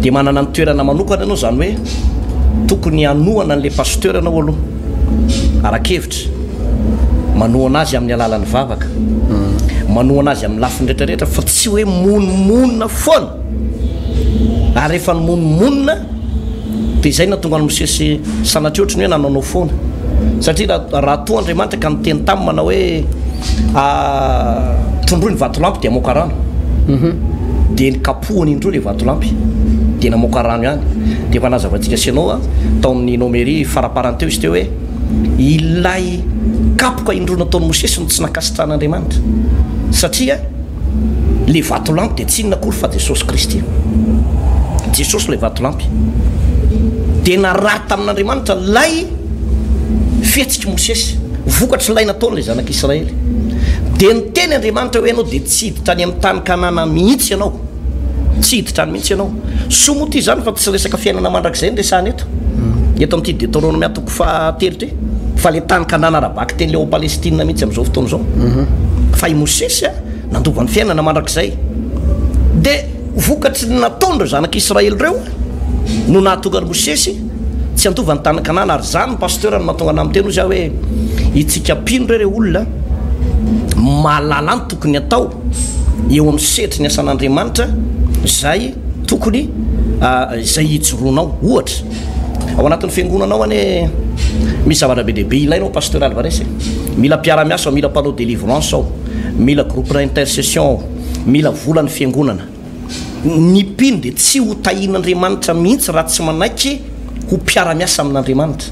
dia manana ny toerana manokana ianao izany hoe tokony hanohana an'ilay Pasteur ianao aloha ara-kevitra. Manohana azy amin'ny alalan'ny vavaka. Manohana azy amin'ny lafiny rehetra rehetra fa tsy hoe monomonona foana. Ary rehefa nimonomonona dia izay nahatonga an'i Mosesy sanatria ohatry ny hoe nanaonao foana. Satria raha raha toa Andriamanitra ka niteny taminy manao hoe tondroy ny vatolampy dia hamoaka rano. Dia nikapohany indroa ilay vatolampy dia namoaka rano ihany. Dia efa nazavaintsika sy ianao tao amin'ny Nomery faraparany teo izy teo hoe ilay kapoka indroa nataon'i Mosesy no tsy nankasitrahan'Andriamanitra. Satria Ilay vatolampy dia tsy inona akory fa Jesosy Kristy. Jesosy ilay vatolampy. Dia narary tamin'Andriamanitra ilay fihetsik'i Mosesy, vokatr'ilay nataon'ilay zanak'Israely. Dia niteny Andriamanitra hoe ianao dia tsy hiditra any amin'ny tany Kanana mihitsy ianao. Tsy hiditra any mihitsy ianao. Soa moa ity izany fa tsy resaka fiainana mandrakizay no resahana eto. Eto amin'ity Deoteronomia toko fahatelo ity. Fa ilay tany Kanana ara-bakiteny ilay ao Palestina mihitsy amin'izao fotoana izao. Fa i Mosesy nandova ny fiainana mandrakizay. Dia vokatry ny nataon'ireo zanak'Israely ireo no nahatonga an'i Mosesy tsy handova ny tany Kanana. Ary izany pasteur no mahatonga anah miteny hozy aho hoe itsika mpino re re olona mahalala ny tokony atao eo amin'ny sehatry ny asan'Andriamanitra izay tokony izay hijoroanao. Ohatra, ao anatin'ny fiangonana ao anie misy zavatra be dia be ilaina ao Pasteur Alvarez e. Mila mpiara-miasa ao, mila mpanao délivrance ao, mila groupe d'intercession ao, mila vola ny fiangonana. Ny mpino dia tsy ho tahian'Andriamanitra mihitsy raha tsy manaiky ho mpiara-miasa amin'Andriamanitra.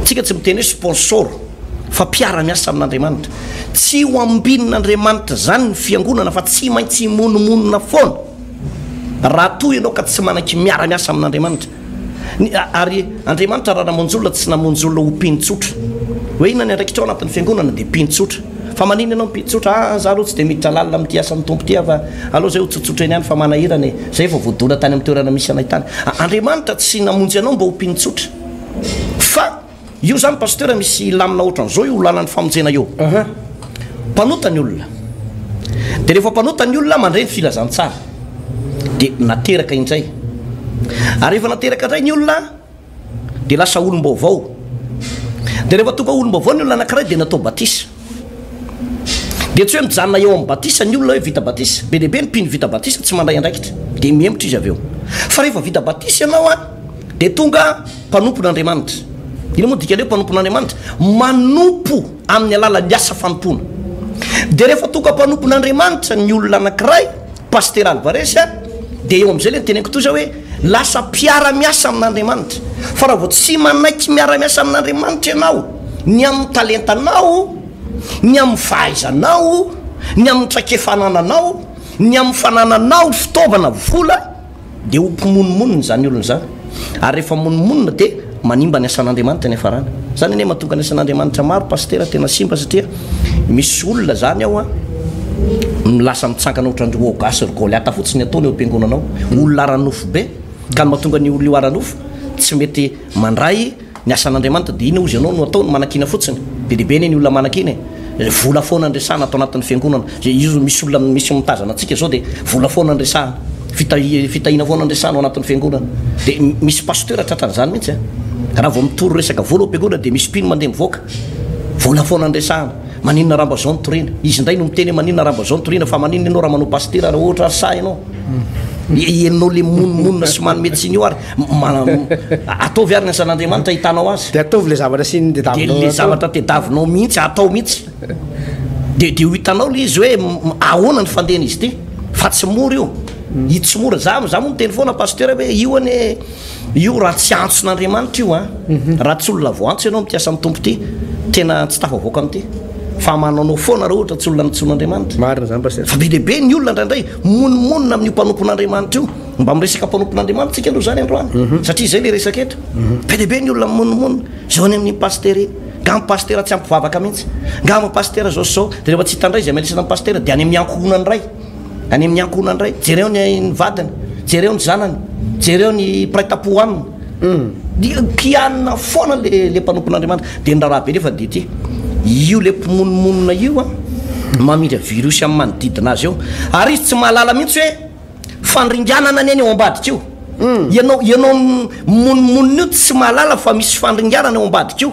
Tsika tsy miteny hoe sponsor fa mpiara-miasa amin'Andriamanitra. Tsy ho ambinin'Andriamanitra izany ny fiangonana fa tsy maintsy himonomonona foana raha toa ianao ka tsy manaiky miara-miasa amin'Andriamanitra. Ny, ary Andriamanitra raha namonjy olona tsy namonjy olona ho mpino tsotra. Hoe inona ny andraikitrao anatin'ny fiangonana dia mpino tsotra. Fa maninona ianao mpino tsotra? Ah, za aloha tsy dia miditra lalina amin'ity asan'ny Tompo ity aho fa aleo zay ho tsotsotra eny ihany fa manahirana e. Zay vao voadona tany amin'ny toerana misy anay tany. Andriamanitra tsy namonjy anao mba ho mpino tsotra. Fa io zany Pasteur misy lamina ohatran'izao io lalan'ny famonjena io. Mpanota ny olona. Dia rehefa mpanota ny olona mandray ny filazantsara. Dia nateraka indray. Ary rehefa nateraka indray ny olona dia lasa olom-baovao. Dia rehefa tonga olom-baovao ny olona anankiray dia natao batisa. Dia tsy hoe mijanona eo amin'ny batisa ny olona hoe vita batisa. Be dia be ny mpino vita batisa tsy mandray andraikitra. Dia mihemotra izy avy eo. Fa rehefa vita batisa ianao an, dia tonga mpanompon'Andriamanitra. Inona moa ny dikan'ny hoe mpanompon'Andriamanitra? Manompo amin'ny alalan'ny asa fanompoana. Dia rehefa tonga mpanompon'Andriamanitra ny olona anankiray, Pasitera Alvarez a, dia eo amin'izay ilay noteneniko toy izao hoe lasa mpiara-miasa amin'Andriamanitra. Fa raha vao tsy manaiky miara-miasa amin'Andriamanitra ianao, ny amin'ny talentanao, ny amin'ny fahaizanao, ny amin'ny traikefa anananao, ny amin'ny fanananao fitaovana, vola, Dia ho mpimonomonona izany olona izany. Ary rehefa mimonomonona dia manimba ny asan'Andriamanitra ny hafarana. Izany anie mahatonga ny asan'Andriamanitra maro pasitera tena simba satria misy olona izany ao an, lasa mitsangana ohatran'ny ry Oga sy ry Goliata fotsiny ataony eo am-piangonana ao. Olona ara-nofo be. Ka ny mahatonga ny olona io ara-nofo tsy mety mandray Ny asan'Andriamanitra dia inona hozy ianao no atao? Ny manakiana fotsiny? Be dia be anie ny olona manakiana e! Vola foana no resahana ato anatin'ny fiangonana. Io misy olona misy mitazana antsika izao dia vola foana no resahana. Fitahiana foana no resahana ao anatin'ny fiangonana. Dia misy pasteur tratran'izany mihitsy an! Raha vao mitory resaka vola ao am-piangonana dia misy mpino mandeha mivoaka. Vola foana no resahana. Maninona raha mba zao no torina? Izy indray no miteny hoe maninona raha mba zao no torina fa maninona ianao raha manao pasitera raha ohatra ary sahy ianao? Ianao le monimonina sy manome tsiny io ary ataovy ary ny asan'Andriamanitra hitanao azy. Dia ataovy le zavatra sy ny tediavinao. Dia le zavatra tediavinao mihitsy atao mihitsy. Dia dia ho hitanao le izy hoe ahoana ny fandehan'izy ity fa tsy mora io. Io tsy mora. Za za moa miteny foana pasteur hoe io anie Io raha tsy antson'Andriamanitra io an, raha tsy olona voantso ianao amin'ity asan'ny Tompo ity, tena tsy tafavoaka amin'ity. Fa manaonao foana raha ohatra tsy olona nantsoin'Andriamanitra. Marina izany Pasteur. Fa be dia be ny olona indraindray monimonina amin'io mpanompon'Andriamanitra io. Mba miresaka mpanompon'Andriamanitra tsika aloha izany androany. Satria izay ilay resaka eto. Be dia be ny olona mimonomonona. Izao any amin'iny Pasitera iny. Nga ny Pasitera tsy ampy vavaka mihitsy. Nga ny Pasitera izao sy izao. Dia rehefa tsy hita indray izay amelesana ny Pasitera dia any amin'ny ankohonany indray. Any amin'ny ankohonany indray, jereo ny ny vadiny, jereo ny zanany, jereo ny mpiray tampo aminy. Dia kianina foana le le mpanompon'Andriamanitra. Dia ny raharaha be nefa dia ity, io le mpimonomonona io an, mamindra virus amin'ny manodidina azy eo. Ary izy tsy mahalala mihitsy hoe fandringanana anie ny ao ambadika io. Ianao ianao mimonomonona io tsy mahalala fa misy fandringanana ao ambadika io.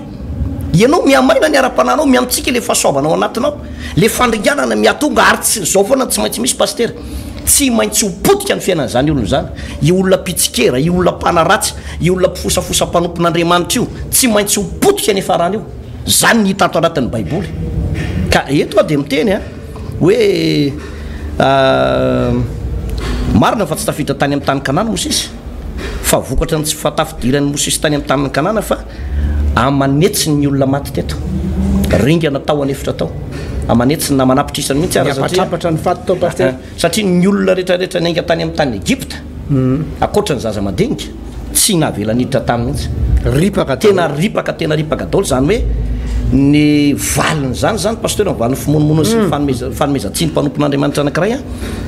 Ianao mihamaina ny ara-panahinao, mihamitsika ilay fahasoavana ao anatinao. Ilay fandringanana mihatonga ary tsy izao foana tsy maintsy misy pasitera. Tsy maintsy ho potika ny fiainan'izany olona izany. Io olona mpitsikera, io olona mpanaratsy, io olona mpifosafosa mpanompon'Andriamanitra io, tsy maintsy ho potika ny hiafarany io. Izany ny hita ato anatin'ny Baiboly. Ka eto aho dia miteny an, hoe marina fa tsy tafiditra tany amin'ny tany Kanana Mosesy, fa vokatra ny tsy fahatafidiran'i Mosesy tany amin'ny tanin'i Kanana fa aman'hetsiny ny olona maty teto, ringana tao an'efitra tao, aman'hetsiny na manapitrisany mihitsy aza satria Niapatrapatra ny faty tao Pasitera. Satria ny olona rehetrarehetra niainga tany amin'ny tany Egypta, ankoatra ny zaza madinika, tsy navela niditra tany mihitsy. Ripaka daholo. Tena ripaka, tena ripaka daholo. Izany hoe ny valin'izany izany, Pasteur, ny valin'ny fimonomonona sy ny fanomeza, fanomezan-tsiny mpanompon'Andriamanitra anankiray an,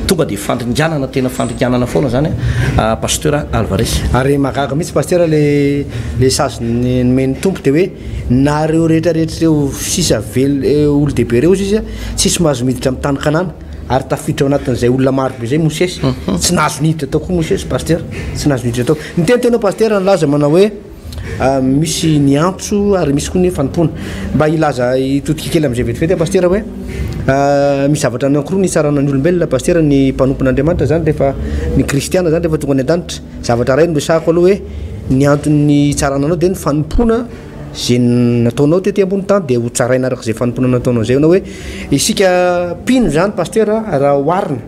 tonga dia fandringanana, tena fandringanana foana izany an, Pasteur Alvarez. Ary mahagaga mihitsy Pasteur le le sazy nomen'ny Tompo dia hoe nareo rehetra rehetra ireo sisa vel olon-dehibe ireo hozy izy tsisy mahazo miditra amin'ny tany Kanana. Ary tafiditra ao anatin'izay olona maro be izay Mosesy. Tsy nahazo niditra tao koa Mosesy, Pasteur. Tsy nahazo niditra tao. Niteny teo ianao Pasteur nilaza manao hoe misy ny antso ary misy koa ny fanompoana. Mba hilaza hitodika kely amin'izay vetivety aho Pasteur hoe misy zavatra anankiroa ny hitsarana ny olombelona Pasteur, ny mpanompon'Andriamanitra izany rehefa ny kristiana izany rehefa tonga any an-danitra. Zavatra iray no resahako aloha hoe ny antony hitsarana anao dia ny fanompoana Izay nataonao tety ambony tany dia ho tsaraina araka izay fanompoana nataonao izay ianao hoe isika mpino izany pasteur raha oharina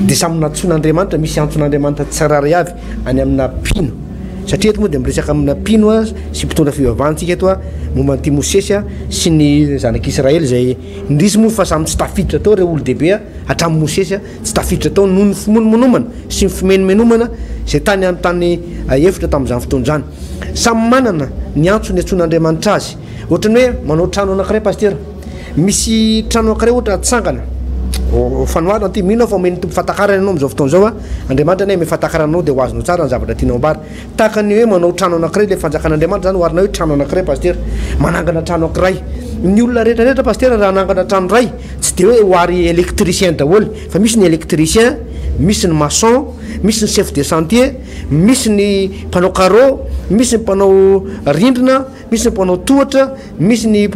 dia samy nantsoin'Andriamanitra misy antson'Andriamanitra tsirairay avy any amina mpino. Satria eto moa dia miresaka amina mpino sy mpitondra fivavahana tsika eto momba an'ity Mosesy sy ny zanak'Israely izay indrisy moa fa samy tsy tafiditra tao ireo olon-dehibe hatramin'i Mosesy tsy tafiditra tao noho ny fimonomonomana sy ny fimenomenomana izay tany an-tany efitra tamin'izany fotoana izany. Samy manana ny antso niantsoan'Andriamanitra azy. Ohatran'ny hoe manao trano anankiray Pasitera. Misy trano anankiray ohatra atsangana. Fanoharana ity, mino aho fa omen'ny Tompo fahatakarana ianao amin'izao fotoana izao. Andriamanitra anie hanome fahatakarana anao dia ho azonao tsara ny zavatra tianao ambara. Tahaka ny hoe manao trano anankiray ilay fanjakan'Andriamanitra izany, oharina hoe trano anankiray Pasitera. Manangana trano anankiray. Ny olona rehetra rehetra Pasitera raha hanangana trano iray, tsy dia hoe ho ary électricien daholo, fa misy ny électricien, misy ny maçon, misy ny chef de chantier, misy ny mpanao carreau, misy ny mpanao rindrina, misy ny mpanao tohatra, misy ny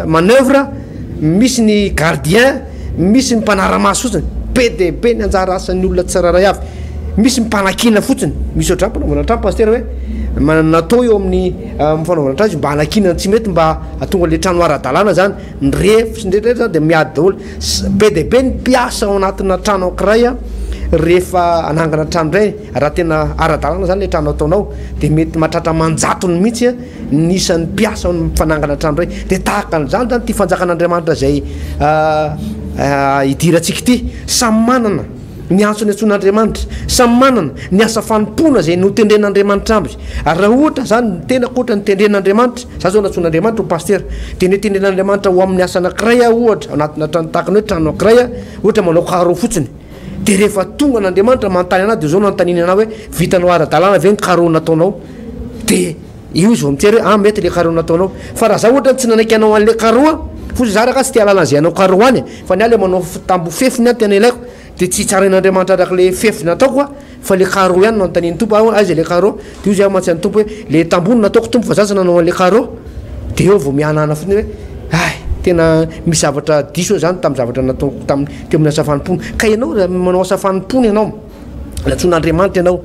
manoeuvre, misy ny gardien, misy ny mpanara-maso fotsiny. Be dia be ny anjara asan'ny olona tsirairay avy. Misy ny mpanakiana fotsiny. Misy ohatr'izany mpanaovana trano pasitera hoe natao eo amin'ny fanaovana trano izy mba hanakiana ny tsy mety mba hahatonga ilay trano ara-dalàna zany. Ny refy sy ny rehetra rehetra zany dia miady daholo. Be dia be ny mpiasa ao anatina trano ankiray rehefa hanangana trano indray. Raha tena ara-dalàna zany ilay trano ataonao dia mety mahatratra aman-jatony mihitsy ny isan'ny mpiasa ao amin'ny fanangana trano iray. Dia tahaka an'izany zany ity fanjakan'Andriamanitra izay idirantsika ity. Samy manana ny antso niantsoan'Andriamanitra, samy manana ny asa fanompoana izay notendren'Andriamanitra aminy. Ary raha ohatra zany ny tenako ohatra notendren'Andriamanitra, za zao nantsoin'Andriamanitra ho pasitera, dia notendren'Andriamanitra ho amin'ny asa anankiray aho ohatra, anatina trano tahaka ny hoe trano anankiray aho, ohatra manao carreau fotsiny. Dia rehefa tonga an'Andriamanitra manontany anah dia zao no anontaniany anah hoe vitanao ara-dalàna ve ny carreau nataonao? Dia io izy vao mijery hoe ah mety le carreau nataonao. Fa raha za ohatra tsy nanaiky hanao an'le carreau an, fotsiny za raka tsy te hahalala an'izay hanao carreau any e, fa ny ahy le manao tamboho fefy ny ahy tena ilaiko, dia tsy tsarain'Andriamanitra araka le fefy nataoko aho fa le carreau ihany no anontanian'ny Tompo aho aiza le carreau? Dia hoy izy aho mantsy an'ny Tompo hoe le tamboho no nataoko Tompo fa za tsy nanao an'le carreau. Dia eo vao mihanahana fotsiny hoe hay tena misy zavatra diso aho zany tamin'ny zavatra nataoko tamin'ny teo amin'ny asa fanompoana. Ka ianao raha manao asa fanompoana ianao, nantsoin'Andriamanitra ianao,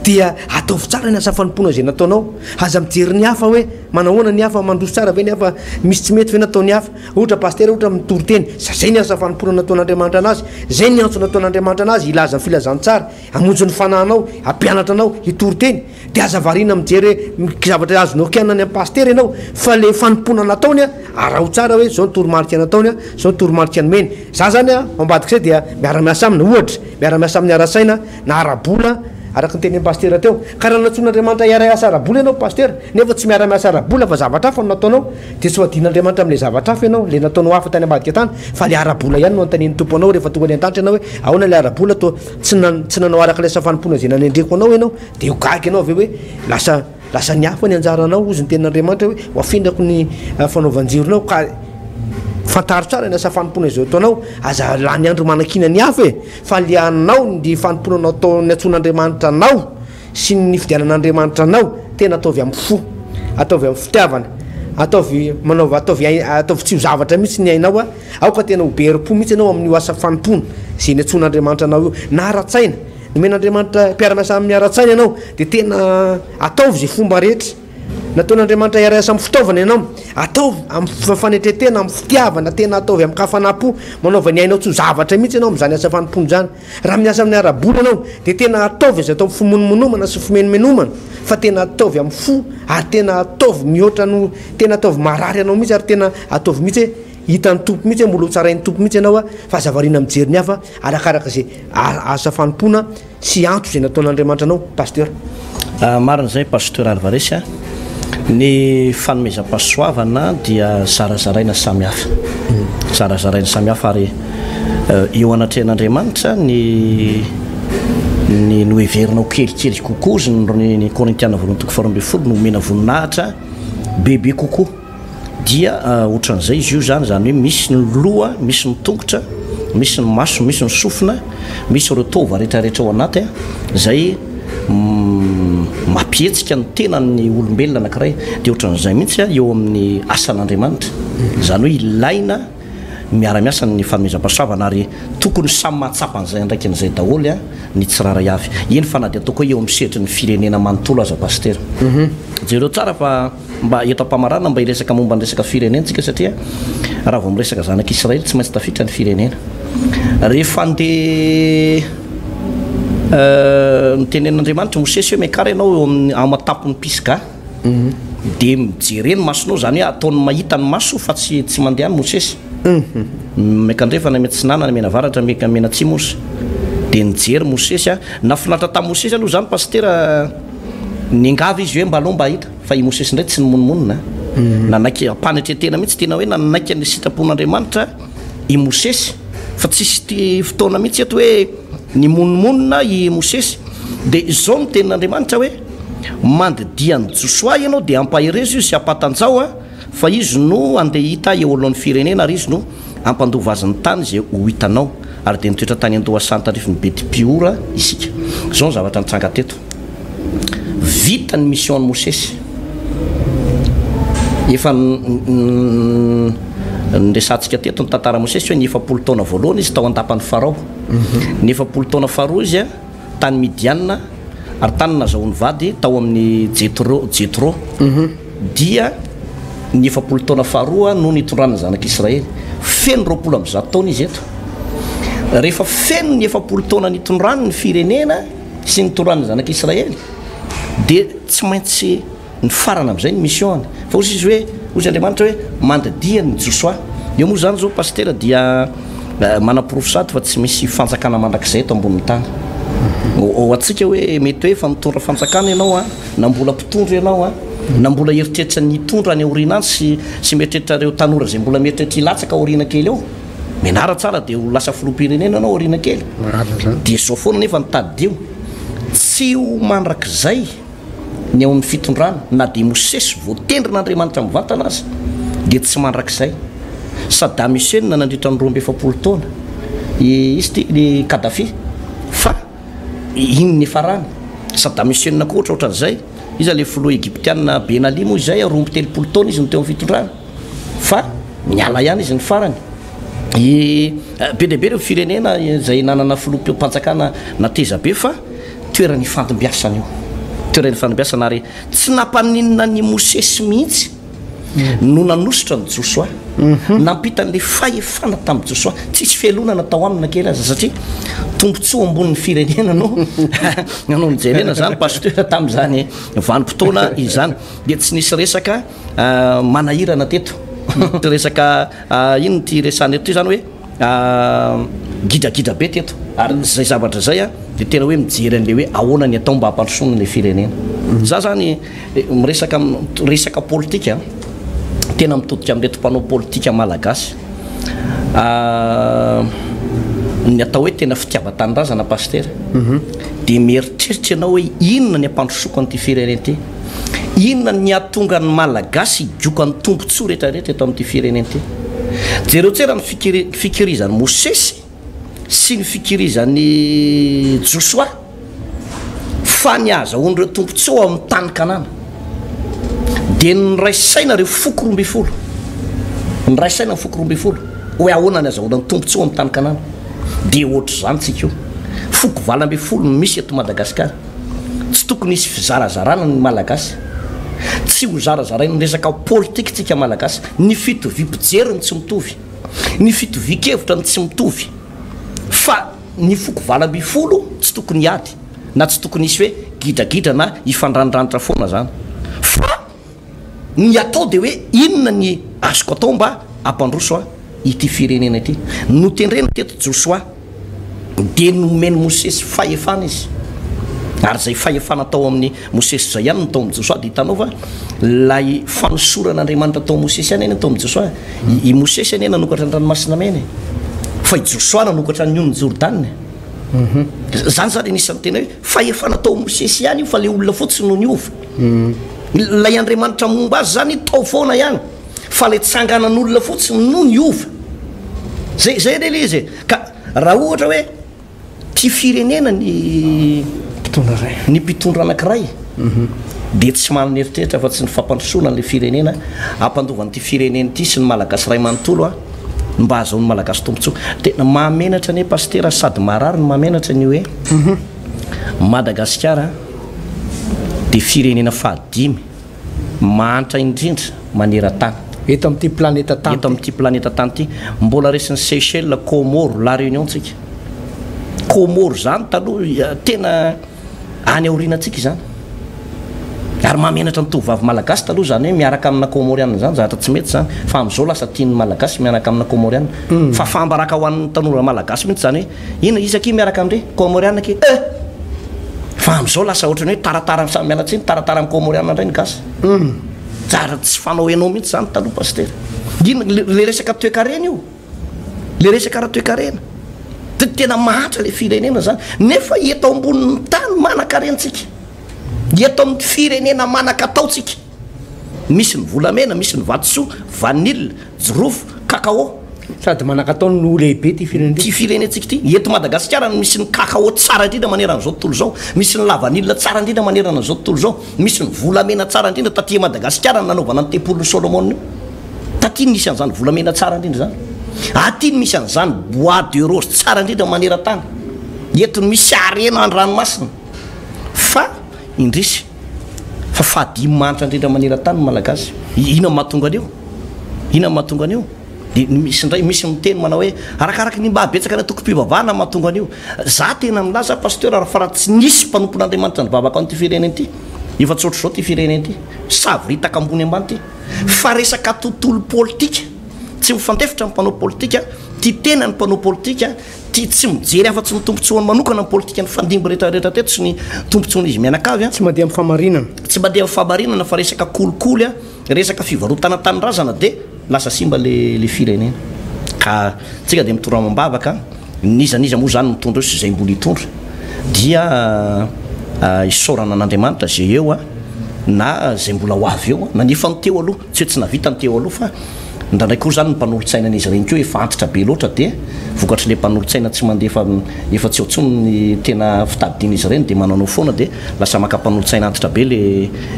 dia ataovy tsara ny asa fanompoana izay nataonao. Aza mijery ny hafa hoe manahoana ny hafa, mandroso tsara ve ny hafa, misy tsy mety ve nataon'ny hafa. Ohatra pasitera ohatra mitory teny, zay ny asa fanompoana nataon'Andriamanitra anazy, zay ny antso nataon'Andriamanitra anazy hilaza ny filazantsara, hamonjy ny fanahinao, hampianatra anao, hitory teny. Dia aza variana mijery hoe zavatra azonao kianina any amin'ny pasitera ianao fa le fanompoana nataony a, araho tsara hoe zao ny toromarika nataony a, zao ny toromarika nomeny. Za zany a, ao ambadik'izay dia miara-miasa aminy, ohatra, miara-miasa aminy ara-tsaina na ara-bola, araka ny tenin'ny pasitera teo. Ka raha nantsoin'Andriamanitra hiara-hiasa ara-bola ianao pasitera, nefa tsy miara-miasa ara-bola fa zavatra hafa no nataonao, dia tsy ho adin'Andriamanitra amin'ilay zavatra hafa ianao, ilay nataonao hafa tany ambadika tany, fa ilay ara-bola ihany no anontanian'ny Tompo anao rehefa tonga any an-danitra ianao hoe ahoana ilay ara-bola toa tsy tsy nanao araka ilay asa fanompoana izay nanendreko anao ianao, dia ho gaga ianao avy eo hoe lasa lasa ny hafa ny anjaranao, hozy ny tenin'Andriamanitra hoe ho afindrako ny fanaovan-jironao, ka fantaro tsara ny asa fanompoana izay ataonao, aza lany andro manakiana ny hafa e, fa le anao ny fanompoana natao niantsoan'Andriamanitra anao sy ny nifidianan'Andriamanitra anao, tena ataovy amin'ny fo, ataovy amin'ny fitiavana, ataovy manaova ataovy ataovy tsy ho zavatra mihitsy ny ainao a. Aoka tena ho be herim-po mihitsy ianao amin'io asa fanompoana izay niantsoan'Andriamanitra anao io, na ara-tsaina. Nomen'Andriamanitra mpiara-miasa aminy ara-tsaina ianao, dia tena ataovy izay fomba rehetra. Nataon'Andriamanitra hiara-hiasa amin'ny fitaovana ianao. Ataovy amin'ny fanetren-tena, amin'ny fitiavana, tena ataovy amin-kafanam-po. Manaova ny ainao tsy ho zavatra mihitsy ianao amin'izany asa fanompoana izany. Raha miasa amin'ny ara-bola ianao, dia tena ataovy izay atao amin'ny fimonomonomana sy fimenomenoman, fa tena ataovy amin'ny fo, ary tena ataovy mihoatra noho, tena ataovy marary anao mihitsy, ary tena ataovy mihitsy hoe hitan'ny Tompo mihitsy hoe mbola ho tsarain'ny Tompo mihitsy ianao, fa aza variana mijery ny hafa, arakaraka izay asa fanompoana sy antso izay nataon'Andriamanitra anao, Pasteur. Marina izay Pasteur Alvarez a! Ny fanomezam-pahasoavana dia zarazaraina samy hafa. Zarazaraina samy hafa ary eo anatrehan'Andriamanitra ny ny noheverina ho kelikely kokoa, hozy ny Korintiana voalohany toko faharoa ambin'ny folo no omena voninahitra bebe kokoa. Dia ohatran'izay izy io izany, izany hoe misy ny loha, misy ny tongotra, misy ny maso, misy ny sofina, misy ireo taova rehetrarehetra ao anaty izay mampihetsika ny tenan'ny olombelona anankiray. Dia ohatran'izay mihitsy eo amin'ny asan'Andriamanitra. Izany hoe ilaina miara-miasa ny fanomezam-pahasoavana ary tokony samy mahatsapa an'izay andraikiny izay daholo ny tsirairay avy. Eny fa na dia ataoko hoe eo amin'ny sehatry ny firenena manontolo aza Pasitera. Jereo tsara fa Mba eto am-pamaranana mba hiresaka momba ny resaka firenena tsika satria raha vao miresaka zanak'Israely tsy maintsy tafiditra ny firenena. Rehefa andeha Notenenin'Andriamanitra i Mosesy hoe miakara ianao eo amin'ny am-tampon'ny Pisga. Dia mijere ny masonao, izany hoe ataony mahita ny maso fa tsy tsy mandeha any Mosesy. Miankandrefana, miantsinanana, mianavaratra, mianatsimo ozy. Dia nijery Mosesy a. Nahafinaritra tamin'i Mosesy aloha izany Pasitera, niangavy izy hoe mba aleo mba hahita. Fa i Mosesy indray tsy nimonomonona. Nanaiky am-panetren-tena mihitsy, tena hoe nanaiky an'ilay sitrapon'Andriamanitra i Mosesy. Fa tsisy ity fotoana mihitsy eto hoe nimonomonona i Mosesy. Dia izao no tenin'Andriamanitra hoe, Mandidia an'i Josoa ianao dia ampaherezo izy sy ampatanjaho fa izy no handeha hita eo anoloan'ny firenena ary izy no hampandova azy ny tany izay ho hitanao. Ary dia nitoetra tany an-dohasaha tandrifin'i Beti-Peora isika. Izao ny zavatra nitranga teto. Vita ny mission an'i Mosesy. Efa niresahantsika teto ny tantaran'i Mosesy hoe ny 40 taona voalohany izy tao an-dapan'i Farao. Ny 40 taona faharoa izy tany Midiana ary tany nazahoany vady tao amin'i Jetro, Jetro. Dia ny 40 taona faharoa no nitondrany ny zanak'Israely. Feno 120 taona izy eto. Rehefa feno ny 40 taona nitondrany ny firenena sy nitoran'ny zanak'Israely dia tsy maintsy nifarana amin'izay ny mission-ny. Fa hozy izy hoe, hozy Andriamanitra hoe, mandidia an'i Josoa. Eo moa izany izao Pasitera dia manaporofo sady fa tsy misy fanjakana mandrakizay eto ambonin'ny tany. Ho antsika hoe mety hoe efa nitondra fanjakana ianao an, na mbola mpitondra ianao an, na mbola eritreritra ny hitondra any aoriana any sy sy mieritreritra ireo tanora izay mbola mieritreritra hilatsaka aoriana kely eo. Mianara tsara dia ho lasa filoham-pirenena ianao aoriana kely. Dia izao foana nefa ny tadidio, tsy ho mandrakizay ny ao amin'ny fitondrana, na dia Mosesy voatendrin'Andriamanitra mivantana aza dia tsy mandrakizay. Saddam Hussein nandritra ny 42 taona, izy ity, i Kadhafi, fa iny niafarany. Saddam Hussein koa ohatrohatran'izay, iza ilay filoha egyptiana Ben Ali moa izay, 32 taona izy no teo amin'ny fitondrana. Fa niala ihany izy ny farany. I, be dia be ireo firenena izay nanana filoham-panjakana nateza be fa toerana ifandimbiasana io. Toerana ifandimbiasana ary tsy nampaninona an'i Mosesy mihitsy no nanosotra an'i Josoa. Nampita an'ilay fahefana tamin'i Josoa. Tsisy fialonana tao aminy na kely aza satria tombontsoa ambonin'ny firenena no no nijerena izany pasteur tamin'izany vanim-potoana izany. Dia tsy nisy resaka Manahirana teto resaka inona ity resahana eto ity zany hoe gidragidra be teto ary zay zavatra zay a de tena hoe mijery an'le hoe ahoana ny atao mba hampandrosoana le firenena. Za zany miresaka resaka politika tena mitodika amin'ireto mpanao politika malagasy ny atao hoe tena fitiavan-tanindrazana pasitera de mieritreritra ianao hoe inona ny hampandrosoako an'ity firenena ity. Inona ny hahatonga ny Malagasy higoka ny tombontsoa rehetra rehetra eto amin'ity firenena ity? Jereo tsara ny fikirizan'i Mosesy sy ny fikirizan'i Josoa fa ny hahazahoan'ireo tombontsoa ao amin'ny tany Kanana dia niray saina ireo foko 12. Niray saina ny foko 12 hoe ahoana ny hahazahoana ny tombontsoa amin'ny tany Kanana. Dia ohatr'izany tsika io. Foko 18 no misy eto Madagasikara. Tsy tokony hisy fizarazarana ny Malagasy. Tsy ho zarazarain'ny resaka politika tsika Malagasy. Ny fitoviam-pijery no tsy mitovy. Ny fitovian-kevitra no tsy mitovy. Fa ny foko 18 tsy tokony hiady na tsy tokony hisy hoe gidragidra na hifandrandranitra foana zany. Fa Ny atao dia hoe inona ny azoko atao mba hampandroso ity firenena ity. Notendrena teto Josoa, dia nomen'i Mosesy fahefana izy. Ary izay fahefana tao amin'i Mosesy izay ihany no tao amin'i Josoa. Dia hitanao fa ilay fanosoran'Andriamanitra tao amin'i Mosesy ihany anie tao amin'i Josoa. I Mosesy anie nanokatra ny ranomasina Mena e. Fa i Josoa nanokatra ny onin'i Jordana e. Izany izany anisan'ny tena hoe fahefana tao amin'i Mosesy ihany io fa ilay olona fotsiny no niova. Ilay Andriamanitra momba azy izany tao foana ihany fa ilay tsanganan'olona fotsiny no niova. Zay zay re ilay izy e. Ka raha ohatra hoe tia firenena ny mpitondra iray, ny mpitondra anankiray dia tsy manana eritreritra afa-tsy ny fampandrosoana an'ilay firenena, hampandova an'ity firenena ity sy ny Malagasy iray manontolo an, mba hahazoan'ny Malagasy tombontsoa. Tena mahamenatra anie Pasitera sady maharary no mahamenatra ny hoe Madagasikara dia firenena fahadimy mahantra indrindra maneran-tany. Eto amin'ity planeta tany Eto amin'ity planeta tany ity. Mbola resin'i Seychelles, Comores, La Réunion tsika. Comores izany taloha tena any aorianantsika izany. Ary mahamenatra ny tovovavy malagasy taloha izany hoe miaraka amina Comoriana izany, zavatra tsy mety izany. Fa amin'izao lasa tian'ny malagasy miaraka amina Comoriana. Fahafaham-baraka ho an'ny tanora malagasy mihitsy izany hoe inona iza akia miaraka amin-dry Comoriana akia eh! Fa amin'izao lasa ohatran'ny hoe taratara samy miala tsiny, taratara amin'ny Comoriana indray ny gasy. Zara tsy fanao enao mihitsy izany taloha Pasitera. Inona le resaka toekarena io? Le resaka ara-toekarena. De tena mahantra le firenena zany. Nefa eto ambonin'ny tany manan-karena tsika. Eto amin'ny firenena manan-katao tsika. Misy ny volamena, misy ny vatosoa, vanille, jirofo, cacao. Sady manan-katao no lehibe ity firenena ity. Ity firenentsika ity. Eto Madagasikara no misy ny cacao tsara indrindra manerana izao tontolo izao. Misy ny lavanila tsara indrindra manerana izao tontolo izao. Misy ny volamena tsara indrindra taty Madagasikara no nanaovana ny tempolin'i Solomona io. Taty no misy an'izany volamena tsara indrindra izany. Aty no misy an'izany bois de rose tsara indrindra maneran-tany. Eto no misy harena an-dranomasina. Fa indrisy fa fahadimy mahantra indrindra maneran-tany ny Malagasy. Inona no mahatonga an'io? Inona no mahatonga an'io? Dia misy indray misy miteny manao hoe arakaraky ny mba habetsaka ny antokom-pivavahana no mahatonga an'io. Za tena milaza Pasteur fa raha tsy nisy mpanompon'Andriamanitra nivavaka ho an'ity firenena ity, efa tsy ohatr'izao ity firenena ity. Savoritaka ambony ambany ity. Fa resaka tontolo politika, tsy mifandefitra ny mpanao politika, tia tena ny mpanao politika, tia tsy mijery afa-tsy ny tombontsoany manokana ny politika nifandimby rehetra rehetra teto sy ny tombontsoan'izy mianakavy. Tsy mandeha amin'ny fahamarinana. Tsy mandeha amin'ny fahamarinana fa resaka kolikoly, resaka fivarotana tanindrazana dia lasa simba le le firenena. Ka tsika dia mitora amam-bavaka, n'iza n'iza moa izany mitondra eo sy izay mbola hitondra dia isaorana an'Andriamanitra izay eo na izay mbola ho avy eo na ny efa ny teo aloha, tsy hoe tsy nahavita ny teo aloha fa indraindray koa izany ny mpanolotsaina an'izy ireny koa efa antitra be loatra dia vokatr'ilay mpanolotsaina tsy mandeha efa efa tsy ao intsony ny tena fitadidian'izy ireny dia manaonao foana dia lasa maka mpanolotsaina antitra be le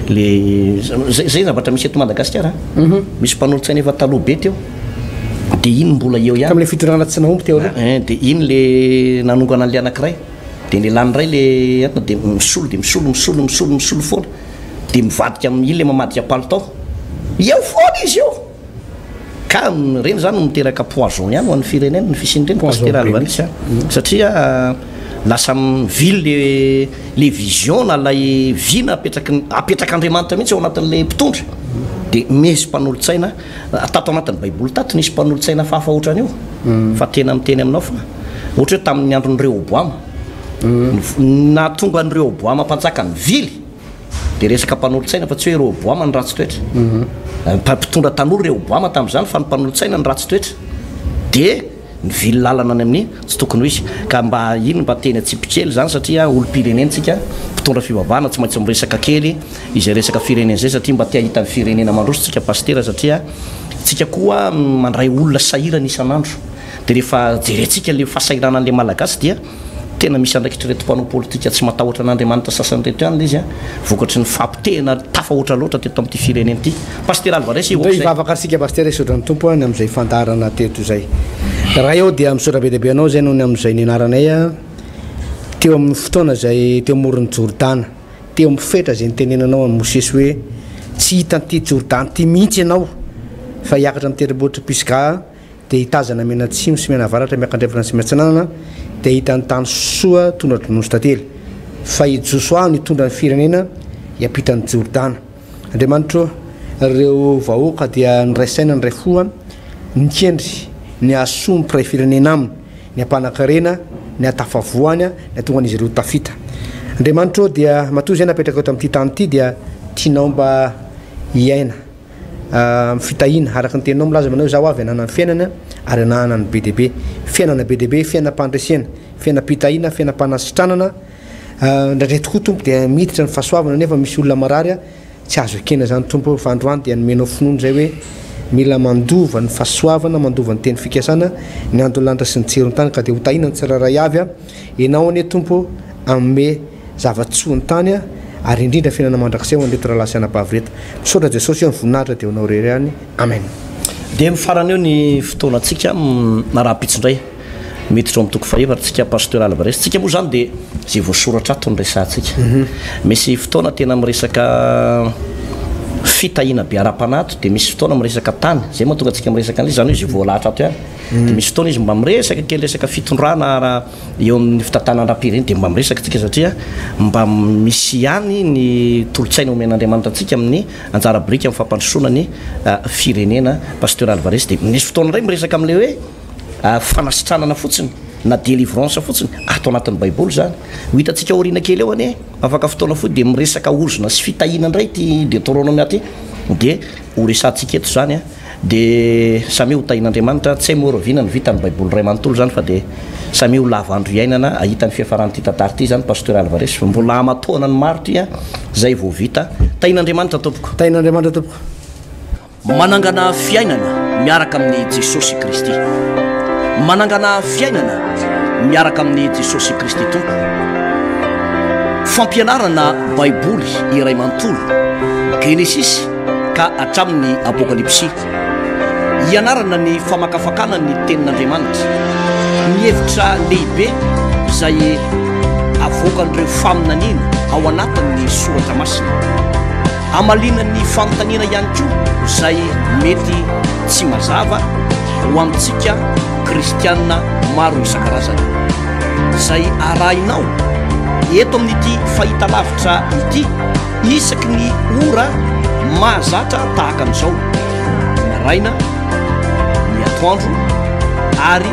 le zay zay zavatra misy eto Madagasikara an, misy mpanolotsaina efa taloha be teo dia iny mbola eo ihany. Tamin'ilay fitondrana tsy nahomby teo aloha. Ein, dia iny le nanongana an'ilay anankiray dia nelany indray le anona dia misolo dia misolo misolo misolo misolo foana dia mivadika amin'ny iny le mamadika palitao eo foana izy eo ka ireny zany no miteraka poison ihany ho an'ny firenena ny fisian'ireny Pasitera Alvarez a satria lasa mivily le le vision na ilay vina apetraky ny apetrak'Andriamanitra mihitsy ao anatin'ilay mpitondra dia misy mpanolotsaina Tato anatin'ny baiboly tato nisy mpanolotsaina hafahafa ohatran'io fa tena miteny aminao fa ohatra hoe tamin'ny andron'i Rehoboama nahatonga an'i Rehoboama mpanjaka nivily dia resaka mpanolotsaina fa tsy hoe Rehoboama no ratsy toetra. Mpitondra tanora Rehoboama tamin'izany fa ny mpanolotsaina no ratsy toetra. Dia Nivily lalana any amin'ny tsy tokony ho izy. Ka mba iny mba teny atsipy kely izany satria olom-pirenena tsika, mpitondra fivavahana tsy maintsy miresaka kely izay resaka firenena izay satria mba te hahita ny firenena mandroso tsika pasitera satria tsika koa mandray olona sahirana isan'andro dia rehefa jerentsika le fahasahiranan'le malagasy dia Tena misy andraikitr'ireto mpanao politika tsy matahotra an'Andriamanitra sasany ireto ihany ilay izy an, vokatry ny fahapotehana tafahoatra loatra teto amin'ity firenena ity. Pasitera Alvarez Ndao hivavaka isika Pasitera hisaotra ny Tompo ny amin'izay fandaharana teto izay. Ray ô dia misaotra be dia be anao izay noho ny amin'izay nianaranay teo amin'ny fotoana izay teo amoron'i Jordana, teo amin'ny fetra izay nitenenanao an'i Mosesy hoe tsy hita an'ity Jordana ity mihitsy ianao fa hiakatra amin'ny tendrombohitra Pisga dia hitazana mianatsimo sy mianavaratra miakandrefana sy miatsinanana, dia hahita ny tany soa tondra-dronono sy tantely. Fa i Josoa no hitondra ny firenena hiampita an'i Jordana. Andriamanitro ô, ireo vahoaka dia niray saina niray fo nikendry ny hahasoa ny mpiray firenena aminy, ny hampanan-karena, ny hahatafavoany, ny hahatonga an'izy ireo ho tafita. Andriamanitro ô, dia matoa izay napetrakao eto amin'ity tany ity dia tianao mba hiaina. Amin'ny fitahiana, araka ny teninao milaza manao hoe izaho avy hanana ny fiainana ary hanana ny be dia be. Fiainana be dia be, fiainam-pandresena, fiainam-pitahiana, fiainam-panasitranana. Indraindray tokoa Tompo dia miditra ny fahasoavana nefa misy olona marary tsy azo ekena izany Tompo fa androany dia nomenao finoana izay hoe mila mandova ny fahasoavana, mandova ny teny fikasana, ny andon'ny lanitra sy ny tsiron-tany ka dia ho tahiana ny tsirairay avy. Ianao anie Tompo hanome zava-tsoa ny tany ary indrindra fiainana mandrakizay ho an'ireto rahalahy sy anabavy ireto. Misaotra Jesosy ô, ny voninahitra dia ho anao irery ihany. Amen. Dia mifarana eo ny fotoanantsika rahampitso indray miditra ao amin'ny toko fahefatra tsika Pasteur Alvarez. Tsika moa izany dia izay voasoratra ato no resahantsika. Misy fotoana tena miresaka Fitahiana be ara-panahy ato dia misy fotoana miresaka tany, izay mahatonga antsika miresaka an'ilay izy, izany hoe izay voalahatra ato ihany. Dia misy fotoana izy mba miresaka kely resaka fitondrana ara eo amin'ny fitantanam-pirenena dia mba miresaka tsika satria mba misy ihany ny tolo-tsaina omen'Andriamanitra antsika amin'ny anjara biriky amin'ny fampandrosoana ny firenena. Pasteur Alvarez dia misy fotoana indray miresaka amin'ilay hoe fanasitranana fotsiny na délivrance fotsiny ato anatin'ny baiboly izany. Ho hitantsika aoriana kely eo anie afaka fotoana fohy dia miresaka ozona sy fitahiana indray ity Deuteronomia ity dia ho resahantsika eto izany. Dia samia ho tahin'Andriamanitra, tsy hay moa rahoviana no vita ny baiboly iray manontolo izany fa dia samia ho lava andro iainana hahita ny fiafaran'ity tantara ity izany Pasteur Alvarez fa mbola aman-taonany maro ity an, izay vao vita. Tahin'Andriamanitra tompoko. Tahin'Andriamanitra tompoko. Manangana fiainana miaraka amin'i Jesosy Kristy. Manangana fiainana miaraka amin'i Jesosy Kristy Tompo. Fampianarana Baiboly iray manontolo, Genesisy ka hatramin'ny Apokalypsy. Hianarana ny famakafakana ny Tenin'Andriamanitra, ny hevitra lehibe izay avoakan'ireo faminaniana ao anatin'ny Soratra Masina. Hamaliana ny fanontaniana ihany koa izay mety tsy mazava ho antsika kristiana maro isan-karazany. Izay arahinao eto amin'ity fahitalavitra ity. Isaky ny ora mahazatra tahaka an'izao, ny maraina, ny atoandro ary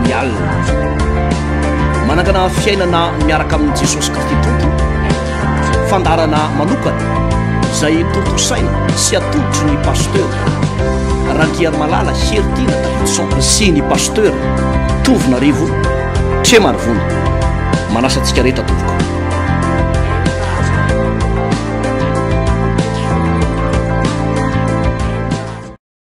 ny alina. Manangana fiainana miaraka amin'i Jesosy Kristy Tompo, fandaharana manokana izay tontosaina sy atolotry ny Pasteur Randriarimalala Heritiana Davidson sy ny Pasteur Tovonarivo Tremarivony. Manasa antsika rehetra tompoko.